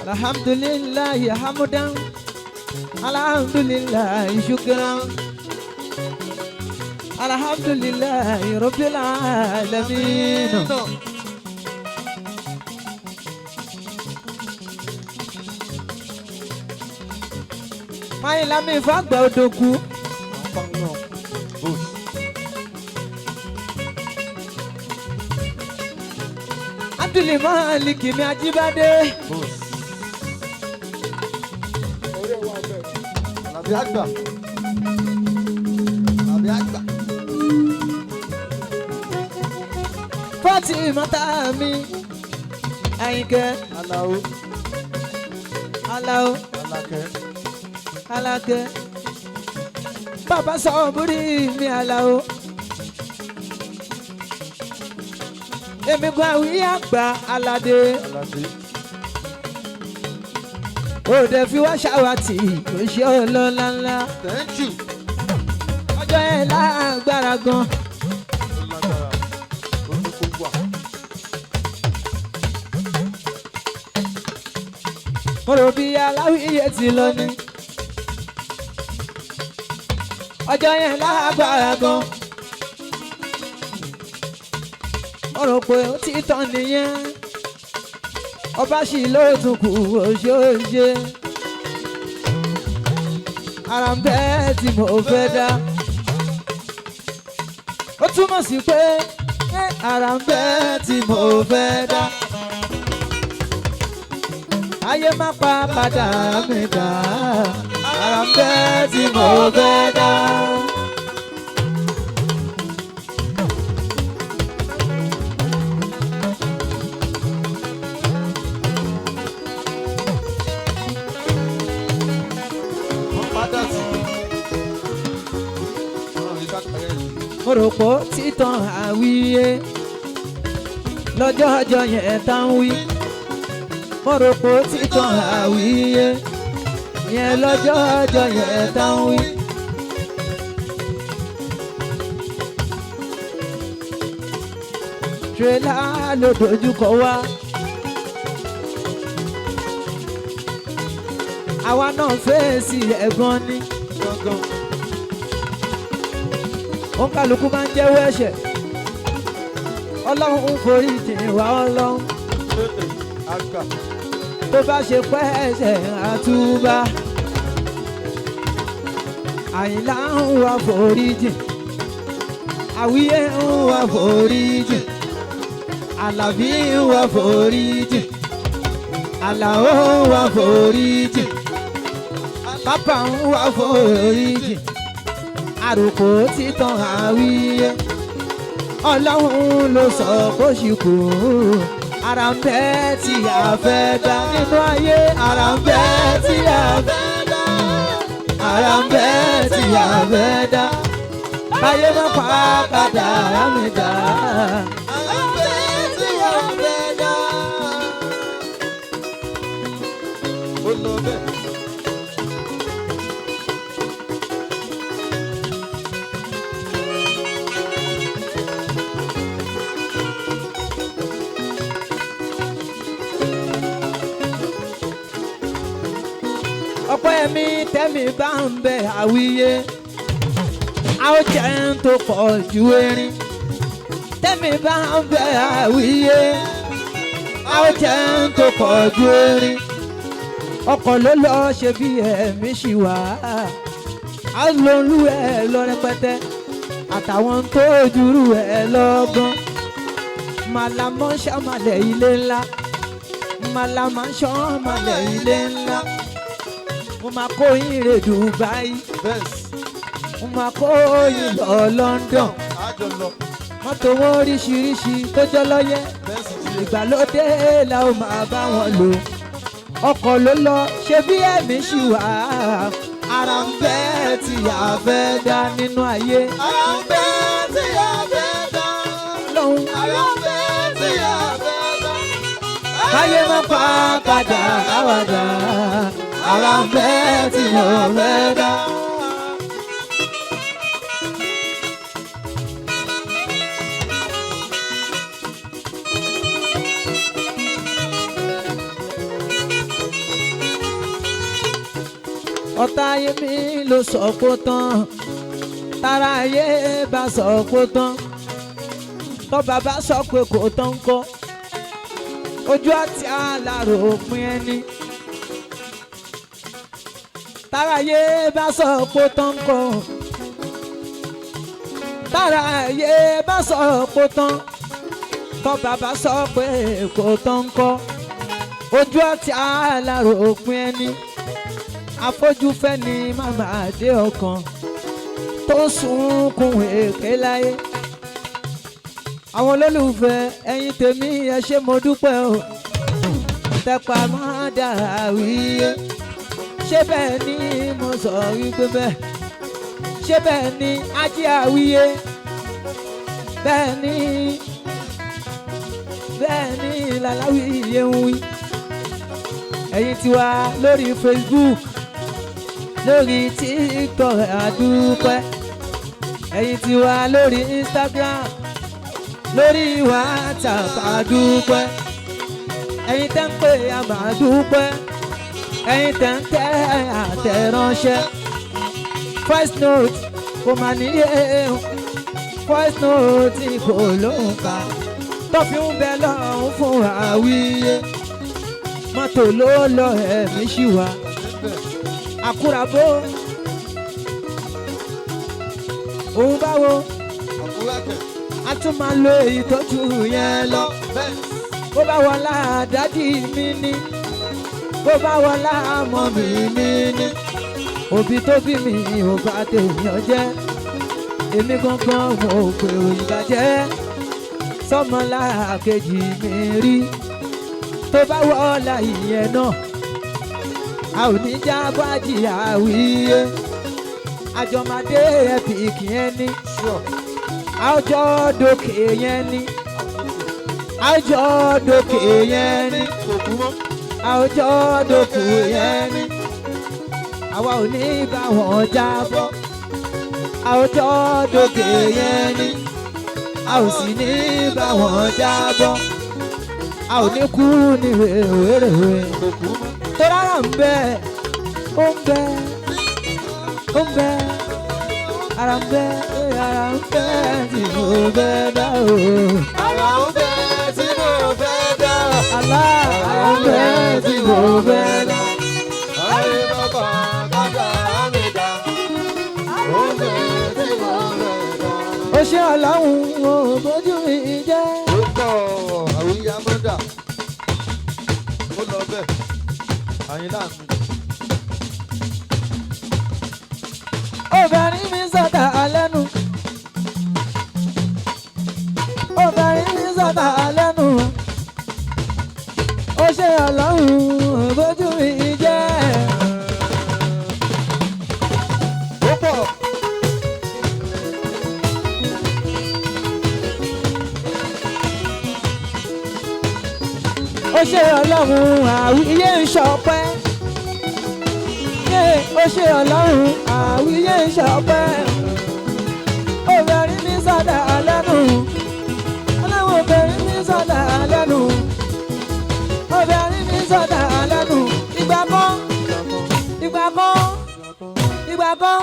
Alhamdulillahi hamdan, alhamdulillahi shukran, alhamdulillahi rabbil alamin. Máyìnlámi fàgbà odòkú. Abdul Malik mi Ajíbádé. Àlàbí àgbà. Àlàbí àgbà. Fatima mi Àyìnkẹ́. Aláwo. Aláwo. Alákẹ́. Alákẹ́. Bàbá sọ̀bùrì mi Aláwo. Èmi gan àwí àgbà Aládé. Aládé. Òde fi wá ṣàwátì kò ṣe ọlọ́lá ńlá. Thank you. Ọjọ́ ẹ̀ lágbára gan. Ó lágbára. Ó ní kó wà. Mo rò bí aláwíyé ti lọ ni. Ọjọ́ yẹn lágbára gan. Mo rò pé ó ti tán nìyẹn. Ọba sì ló tún kù oṣooṣe. Ara ń bẹ́ tí mo fẹ́ dá. Ó túmọ̀ sí pé ara ń bẹ́ tí mo fẹ́ dá. Ayé má pa padà mi dá. Ara ń bẹ́ tí mo fẹ́ dá. Wọ́n padà sí. Wọ́n rí ká kẹ́rẹ́ yìí. Mo rò pé ó ti tán àwíyé lọ́jọ́ ọjọ́ yẹn tá ń wí. Mo rò pé ó ti tán àwíyé yẹn lọ́jọ́ ọjọ́ yẹn tá ń wí. Tírélà ló dojúkọ wá. Àwa náà fèsì ẹ̀gbọ́n ni. Gángan. Òǹkàlùkù máa ń jẹ́wọ́ ẹ̀ṣẹ̀. Ọlọ́run ń forí jìn wá ọlọ́run. Àgbà. Tó bá ṣe pẹ́ ẹ̀ṣẹ̀ àtúbà. Àyìnlá ń wá forí jìn. Àwíyé ń wá forí jìn. Àlàbí ń wá forí jìn. Àlàó ń wá forí jìn. Pápá ń wá forí jìn. Àròkò títàn àwíyé. Ọlọ́run ló sọ kó ṣì kú. Ara ń bẹ́ tí a fẹ́ dá nínú ayé. Ara ń bẹ́ tí a fẹ́ dá. Ara ń bẹ́ tí a fẹ́ dá. Báyé má pa padà mi dá. Ara ń bẹ́ tí a fẹ́ dá. Ó lọ bẹ́ẹ̀. Ọ̀pọ̀ ẹ̀mí tẹ́mi bá ń bẹ àwíyé. A ó jẹun tó pọ̀ ju erin. Tẹ́mi bá ń bẹ àwíyé. A ó jẹun tó pọ̀ ju erin. Ọkọ̀ ló lọ ṣe bí ẹ̀mí ṣì wà. A ó lo olú ẹ̀ lọ rẹpẹtẹ. Àtàwọn tó jùrù ẹ̀ lọ́gán. Màlámọ́ ṣàmàlẹ̀ ilé ńlá. Màlámọ́ ṣàmàlẹ̀ ilé ńlá. Mo máa kó yín re Dubai. Bẹ́ẹ̀sì. Mo máa kó yín lọ London. Àjọ lọ. Mọ́tò wọn oríṣiríṣi tó jọ lọ́yẹ́. Bẹ́ẹ̀sì jí. Ìgbàlódé la ó máa bá wọn lò. Ọkọ̀ ló lọ ṣe bí ẹ̀mí ṣì wà. Ara ń bẹ́ tí a fẹ́ dá nínú ayé. Ara ń bẹ́ tí a fẹ́ dá. Lọ́hùn Ara ń bẹ́ tí a fẹ́ dá. káyé má pa padà àwàdà. Ara ń bẹ́ tí mo fẹ́ dá. Ọ̀tá ayé mi ló sọ kó tán, tára ayé bá sọ kó tán, tọ́ bàbá sọ pé kò tán kọ́, ojú àti àlàrò òpin ẹni. Tára ayé bá sọ kó tán kọ́, tára ayé bá sọ kó tán, tọ́ bàbá sọ pé kò tán kọ́, ojú àti àlàrò òpin ẹni. Afọ́júfẹ́ ni màmá dé ọkàn tó sunkún èké láyé. Àwọn olólùfẹ́ ẹ̀yin tèmi, ẹ ṣé, mo dúpẹ́ o. Tẹpa mọ́ dára wíyé, ṣé bẹ́ẹ̀ ni mo sọ wípé bẹ́ẹ̀? Ṣé bẹ́ẹ̀ ni ajé àwíyé? Bẹ́ẹ̀ ni, bẹ́ẹ̀ ni làláwíyé ń wí. Ẹ̀yin tiwa lórí Facebook, lórí TikTok, àdúpẹ́. Ẹ̀yin tiwa lórí Instagram, lórí WhatsApp, àdúpẹ́. Ẹ̀yin tẹ́ ń pè, àmàdúpẹ́. Ẹ̀yin tẹ́ ń tẹ́ àtẹ̀ránṣẹ́, voice note kò mà níye, voice note kò lóhùn ká tó fi ń bẹ lọ́hùn fún àwíyé. Mọ́tò ló lọ, ẹ̀mí ṣì wá àkúràbó òun báwo. Àkúrẹ́kẹ̀. A tún máa lo èyí tó jù yẹn lọ. Bẹ́ẹ̀. Bó bá wọlá daddy mi ní, bó bá wọlá mummy mi ní, òbí tó bí mi ò bá tèèyàn jẹ́, èmi gangan mo pè ìbàjẹ́ sọmọlá kejì mi rí. Tó bá wọlá ìyẹn náà, a ò ní jábọ́ àjìyà wíyé. Àjọmọdé epic yẹn ní, àjọ dókè yẹn ní, àjọ dókè yẹn ní, Kò kú mọ́. àjọ dókè yẹn ní. Àwa ò ní bá wọn jábọ́, àjọ dókè yẹn ní, a ò sì ní bá wọn jábọ́, a ò ní kú ní rèwerèwe. Kò kú mọ́. Tó rárá, ń bẹ, ó ń bẹ, ó ń bẹ, ara ń bẹ, ara ń bẹ tí mo fẹ́ dá o. Ara ń bẹ tí mo fẹ́ dá. Alá, ara ń bẹ tí mo fẹ́ dá. Ayé bàbá bàbá mi dá. Ó ń bẹ tí mo fẹ́ dá. Ó ṣe Ọlọ́run ò bójú mi jẹ́. Ó pọ̀ àwíyá mọ́dà. Ó lọ bẹ́ẹ̀. Àyìnlá mi. Obìnrin mi sọ̀tà lẹ́nu. Obìnrin mi sọ̀tà lẹ́nu. Ó ṣe Ọlọ́run ò bójú mi jẹ́. Ó pọ̀. Ó ṣe Ọlọ́run, àwíyé ń ṣọpẹ́. Yé, ó ṣe Ọlọ́run, àwíyé ń ṣọpẹ́. Obìnrin mi sọ̀tà lẹ́nu. Ọlọ́run, obìnrin mi sọ̀tà lẹ́nu. Obìnrin mi sọ̀tà lẹ́nu. Ìgbà kan, ìgbà kan, ìgbà kan,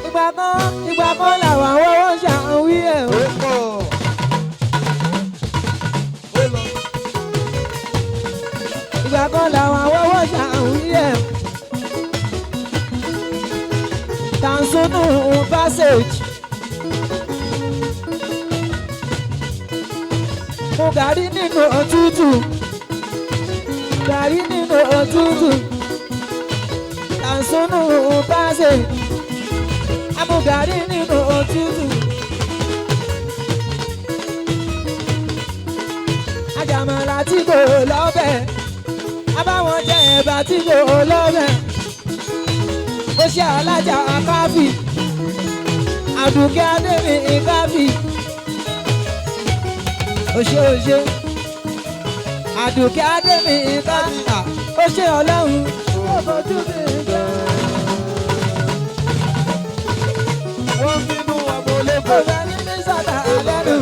ìgbà kan, ìgbà kan làwọn àwọ̀wọ́ ṣàwí ẹ̀ o. Ó pọ̀. Ó lọ. Ìgbà kan làwọn àwọ̀wọ́ ṣàwí ẹ̀. Tàǹsùnù passage. Mo gàrí nínú òtútù. Gàrí nínú òtútù. Tàǹsùnù passage. Amú gàrí nínú òtútù. Àjàmọ̀lá tí kò lọ́bẹ̀. Abáwọn jẹ ẹ̀bà tí kò lọ́bẹ̀. Ó ṣe alájà káfí. Àdùkẹ́ Adémi káfí. Ó ṣe, ó ṣe. Àdùkẹ́ Adémi káfí. Ó ṣe Ọlọ́run. Ó fojú mi jẹ́. Wọ́n bínú ọmọ ológo. Obìnrin mi sọ̀tà lẹ́nu.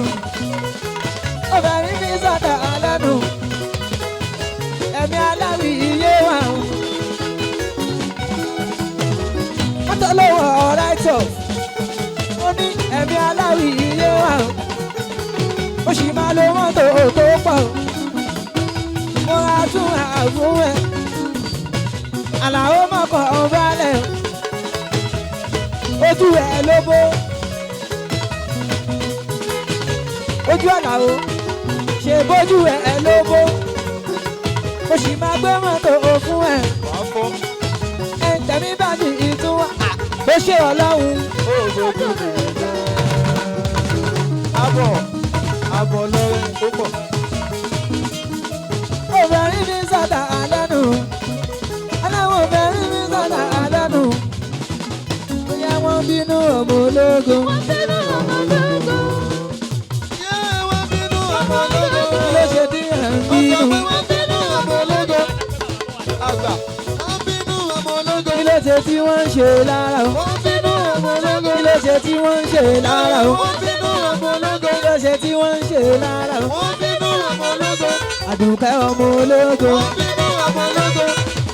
Obìnrin mi sọ̀tà lẹ́nu. Ẹ̀mí aláwì iye wà o. Tẹ̀mí aláwì iye wa o. Ó sì máa lo mọ́tò tó pọ̀ o. Mo ra tún àfún ẹ. Àlàó mọ̀kọ́ balẹ̀ o. Ojú ẹ ló bó. Ojú Àlàó ṣe bójú ẹ ló bó. Mo sì máa gbé mọ́tò fún ẹ. Wàá fọ́. Ẹ tẹ̀mí bá mi ìtún bó ṣe Ọlọ́run. Ó fojú mi jẹ́. Abọ̀ abọ̀ lọ́rẹ́ ó pọ̀. Obìnrin mi sọ̀tà àdánù. Aláwọ̀ obìnrin mi sọ̀tà àdánù. Bóyá wọ́n bínú ọmọ ológun. Wọ́n bínú ọmọ ológo. Yé wọ́n bínú ọmọ ológo. Kí ló ṣe tí ẹ̀ ń bínú? Ó sọ pé wọ́n bínú ọmọ ológo. Àgbà wọ́n bínú ọmọ ológo. Kí ló ṣe tí wọ́n ń ṣe lára o? Wọ́n bínú ọmọ ológo. Kí ló ṣe tí wọ́n ń ṣe lára o? Wọ́n bínú ọmọ ológo. Kí ló ṣe tí wọ́n ń ṣe lára o? Wọ́n bínú ọmọ ológo. Àdùkẹ́ ọmọ ológo. Wọ́n bínú ọmọ ológo.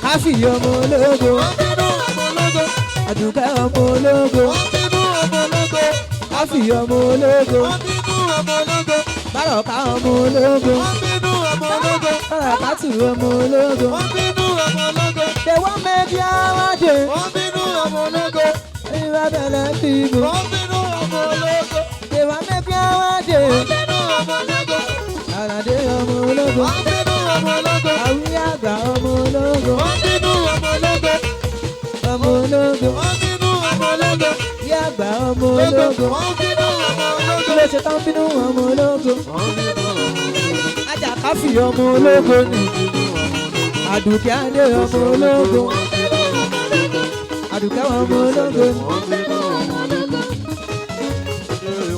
Káfí ọmọ ológo. Wọ́n bínú ọmọ ológo. Àdùkẹ́ ọmọ ológo. Wọ́n bínú ọmọ ológo. Káfí ọmọ ológo. Wọ́n bínú ọmọ ológo. Bárọ̀ká ọmọ ológo. Wọ́n bínú ọmọ ológo. Bárọ̀kátù ọmọ ológo. Wọ́n bínú ọmọ ológo. They wan make you wájú. Wọ́n bínú ọmọ ológo. Ìwà bẹ̀rẹ̀ bíbò. Wọ́n bínú ọmọ ológo. They wan make you wájú. Wọ́n bínú ọmọ ológo. Àlàdé ọmọ ológo. Wọ́n bínú ọmọ ológo. Àwíyá àgbà ọmọ ológo. Wọ́n bínú ọmọ ológo. Ọmọ ológo. Wọ́n bínú ọmọ ológo. Ìyá àgbà ọmọ ológo. Wọ́n bínú ọmọ ológo. Kí ló ṣe tán bínú ọmọ ológo? Wọ́n bínú ọmọ ológo. Ajákáfì ọmọ ológo ni. Àdùkẹ́ Adé ọmọ ológo. Àdùkẹ́ ọmọ ológo ni. Wọ́n bínú ọmọ ológo.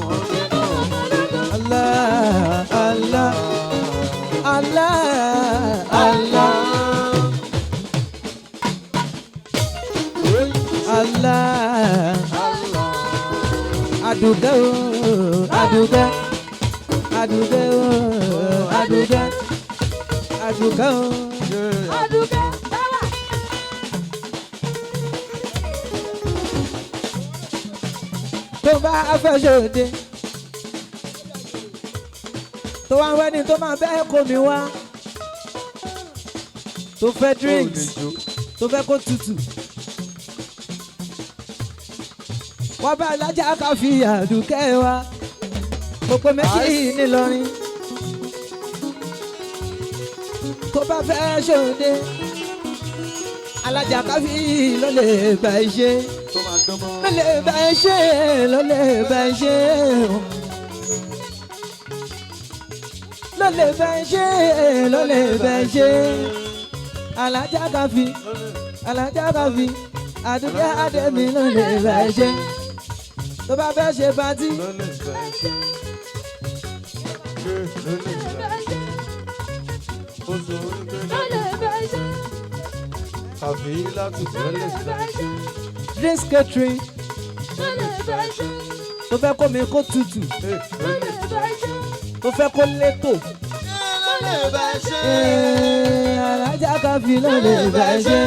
Wọ́n bínú ọmọ ológo. Allah, Allah, Allah, Allah, Allah. Àdùkẹ́ o, Àdùkẹ́, Àdùkẹ́ o, Àdùkẹ́, Àdùkẹ́ o. Àdùkẹ́ báwà. Tó bá fẹ́ ṣòde, tó wá wẹ́ni tó máa bẹ́ẹ̀ kó mi wá, tó fẹ́ drinks, tó fẹ́ kó tutù. Wọ́n bá alájà ká fi Àdùkẹ́ wa, kò pé méjì nílọrin. Tó bá fẹ́ ṣòde, alájà ká fi ló lè bá ẹ ṣe. Tó máa dán mọ́. Ló lè bá ẹ ṣe, ló lè bá ẹ ṣe. Ló lè bá ẹ ṣe, ló lè bá ẹ ṣe. Alájà ká fi, alájà ká fi, Àdùkẹ́ Adémi ló lè bá ẹ ṣe. Tó bá fẹ́ ṣe patí, Ló lè bá ẹ ṣe. Ló lè bá ẹ ṣe. Ó sọ wípé àfi láti ló lè bá ẹ ṣe. drinks catering, tó fẹ́ kó mi kó tutù, Ló lè tó fẹ́ kó létò. Ló lè bá ẹ ṣe. Ee, alájà ká fi ló lè bá ẹ ṣe.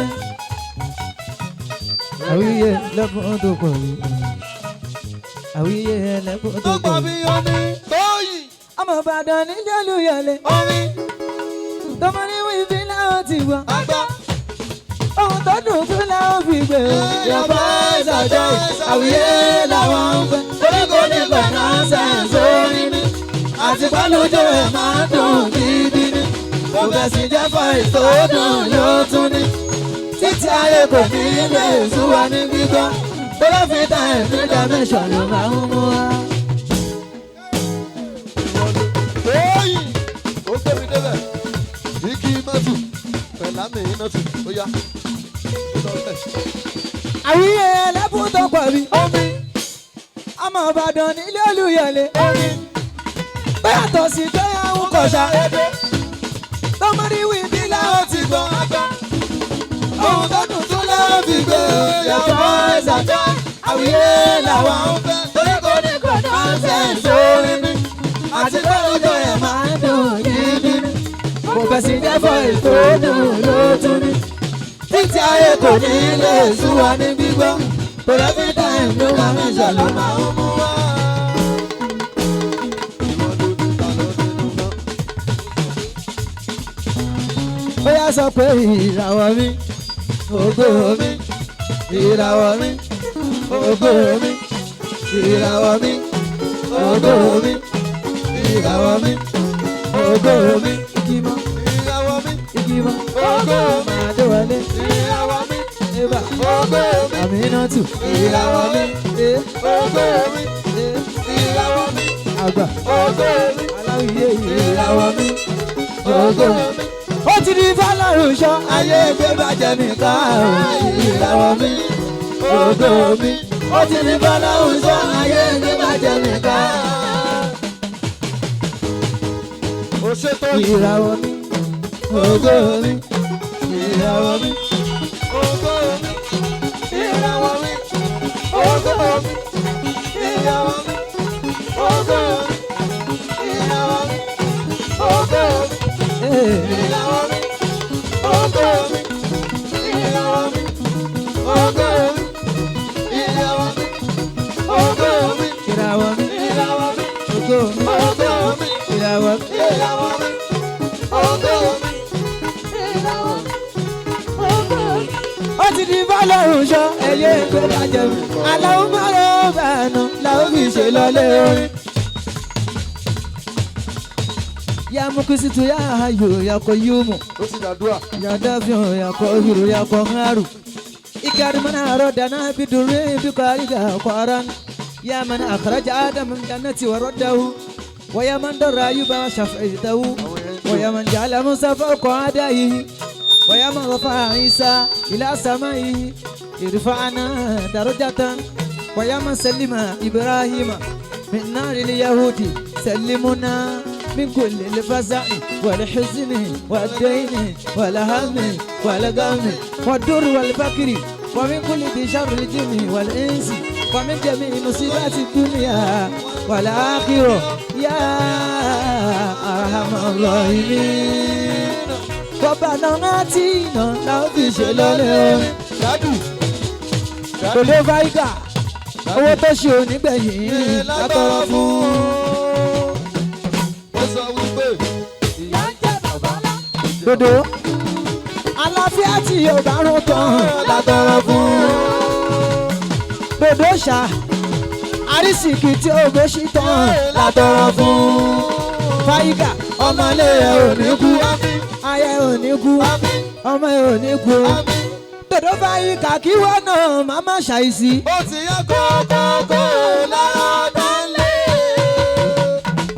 Àwíyé lẹ́kùn tó pọ̀ mí. Àwíyé lẹ́kùn tó Tó pọ̀ pọ̀ mí. bí omi tóyì Ọmọ Ìbàdàn ní Jẹ́lúyẹ̀lẹ̀, omi tọmọ ní wíńdí láwọn ti wá. àgbà. Ohun tó dùn fún láwọn fi gbé. Your voice are joy, àwíyé làwọn ń fẹ́. Torí kò ní gbọ̀ngàn sẹ́ǹsì orin ni. Àti pálójó ẹ̀ máa ń dùn gidi ni. Kò bẹ̀ sí jẹ́ voice tó dùn ló tún ní. Títí ayé kò ní lè sún wa ní gbígbọ́. Tó bá fi ta ẹ̀mí dimension ló máa ń mú wa. Tóyì ó gbé mi débẹ̀. Igi mọ́tò pẹ̀lámì iná tù ó yá. Ó lọ bẹ̀. Àwíyé ẹlẹ́bùn tó pọ̀ bí. Omi Ọmọ Ìbàdàn nílé Olúyọ̀lé. omi Bóyá tó sì tó yà ń kọ̀ṣà. Tọmọdé wí bí láwọn ti gbọ́. àgbà. Ohun tó dùn tún láwọn fi gbé. Your voice are joy, àwíyé làwọn ń fẹ́. Torí kò ní kò nonsense orin ni. Àti pálójó ẹ̀ máa ń dùn gidi ni. Kò bẹ̀ sí jẹ́ voice tó dùn ló tún ní. Títí ayé kò ní lè sú wa ní gbígbọ́. But every time ló máa ń ṣàlọ́ máa ń mú wa. sọ pé ìràwọ̀ mi, ògo mi, ìràwọ̀ mi, ògo mi, ìràwọ̀ mi, ògo mi, ìràwọ̀ mi, ògo mi. Ìgbìmọ̀, Ìràwọ̀ mi, ìgbìmọ̀, ògo mi, Adéwọlé, ìràwọ̀ mi, Eva, ògo mi, Aminatu, ìràwọ̀ mi, eh, ògo mi, eh, ìràwọ̀ mi, àgbà, ògo mi, aláwìyé, ìràwọ̀ mi, ògo mi. Ó ti di fọlọ́run ṣọ́ ayé gbé bàjẹ́ mi ká o. Ìràwọ̀ mi, ògo mi. Ó ti di fọlọ́run ṣọ́ ayé gbé bàjẹ́ mi ká. Ó ṣe tó Ìràwọ̀ mi, ògo mi, ìràwọ̀ mi. ògo mi, ìràwọ̀ mi, ògo mi, ìràwọ̀ mi, ògo mi, ìràwọ̀ mi, ògo mi. Eh. Ìràwọ̀ mi, ògo mi, ìràwọ̀ mi, ògo mi, ìràwọ̀ mi, ògo mi, Ìràwọ̀ mi, ìràwọ̀ mi, ògo mi, ògo mi, ìràwọ̀ mi. ìràwọ̀ mi, ògo mi. Ó ti di fọlọ́run ṣọ́ ẹyẹ gbé bàjẹ́ mi. Aláwọ̀ mọ́rọ̀ bàánù làwọn fi ṣe lọ́lé orin. Ya mukisitu ya hayu ya koyumu Ó ti dàdúrà. ya dafiyo ya kohiru ya koharu ikari mana rodana biduri bikariga qaran ya man akhraja adam min jannati wa raddahu wa ya man darra ayuba wa shafa'tahu wa ya man ja'ala musa fawqa adaihi wa ya man rafa'a isa ila samaihi irfa'na darajatan wa ya man sallima ibrahima من نار اليهود سلمنا من كل الفزع والحزن والدين والهم والغم والدر والفقر ومن كل ذي شر الجن والإنس ومن جميع مصيبات الدنيا والآخرة يا أرحم الراحمين. ربنا آتنا لا في شلال Dádù. Dodo Vaiga owó tó ṣe onígbẹ̀yìn látọrọ fún. Ó sọ wípé Ìyá ń jẹ bàbá lá. Dodo àlàáfíà tí yóò bá rún tán látọrọ fún. Dodo ṣá àrísìkì tí ó gbé sí tán látọrọ fún. Fáyígà ọmọlé ẹ ò ní kú, ayé ò ní kú, ọmọ ẹ ò ní kú. Dodo Fáyígà kí wọ́n náà má má ṣàìsí. ó ti yẹ kókókó lára dánlé.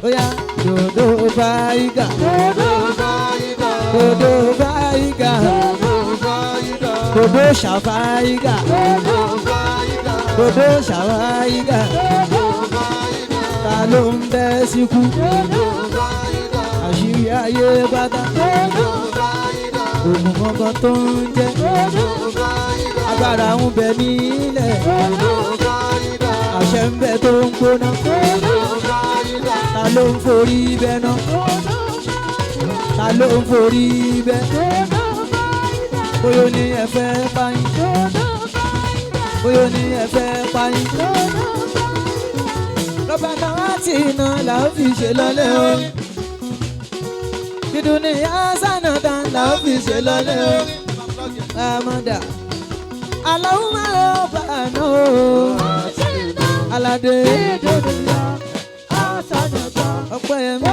Oya Dodo Fáyígà, Dodo Fáyígà, Dodo Fáyígà, Dodo Fáyígà, Dodo ṣàfáyígà, Dodo Fáyígà, Dodo ṣàfáyígà, Dodo Fáyígà, ta ló ń bẹ́ síkú? Dodo Fáyígà, Àṣírí ayé pátá, Dodo Fáyígà, ògùn kankan tó ń jẹ́, Dodo Fáyígà, agbára ń bẹ nílẹ̀, Dodo Fáyígà, àṣẹ ń bẹ tó ń gbóná, Dodo Fáyígà, ta ló ń forí bẹ́ náà? Ta ló ń forí bẹ́? Bóyá ó ní ẹ fẹ́ páyín, bóyá ó ní ẹ fẹ́ páyín. Lọ́ba náà ti iná là ó fi ṣe lọ́lẹ́ o. Dídùn ní Yásánà tán là ó fi ṣe lọ́lẹ́ o. Amọ̀dà. Aláwọ̀ máa lọ bá àná o. Aládé. Ọpẹ́yẹmí.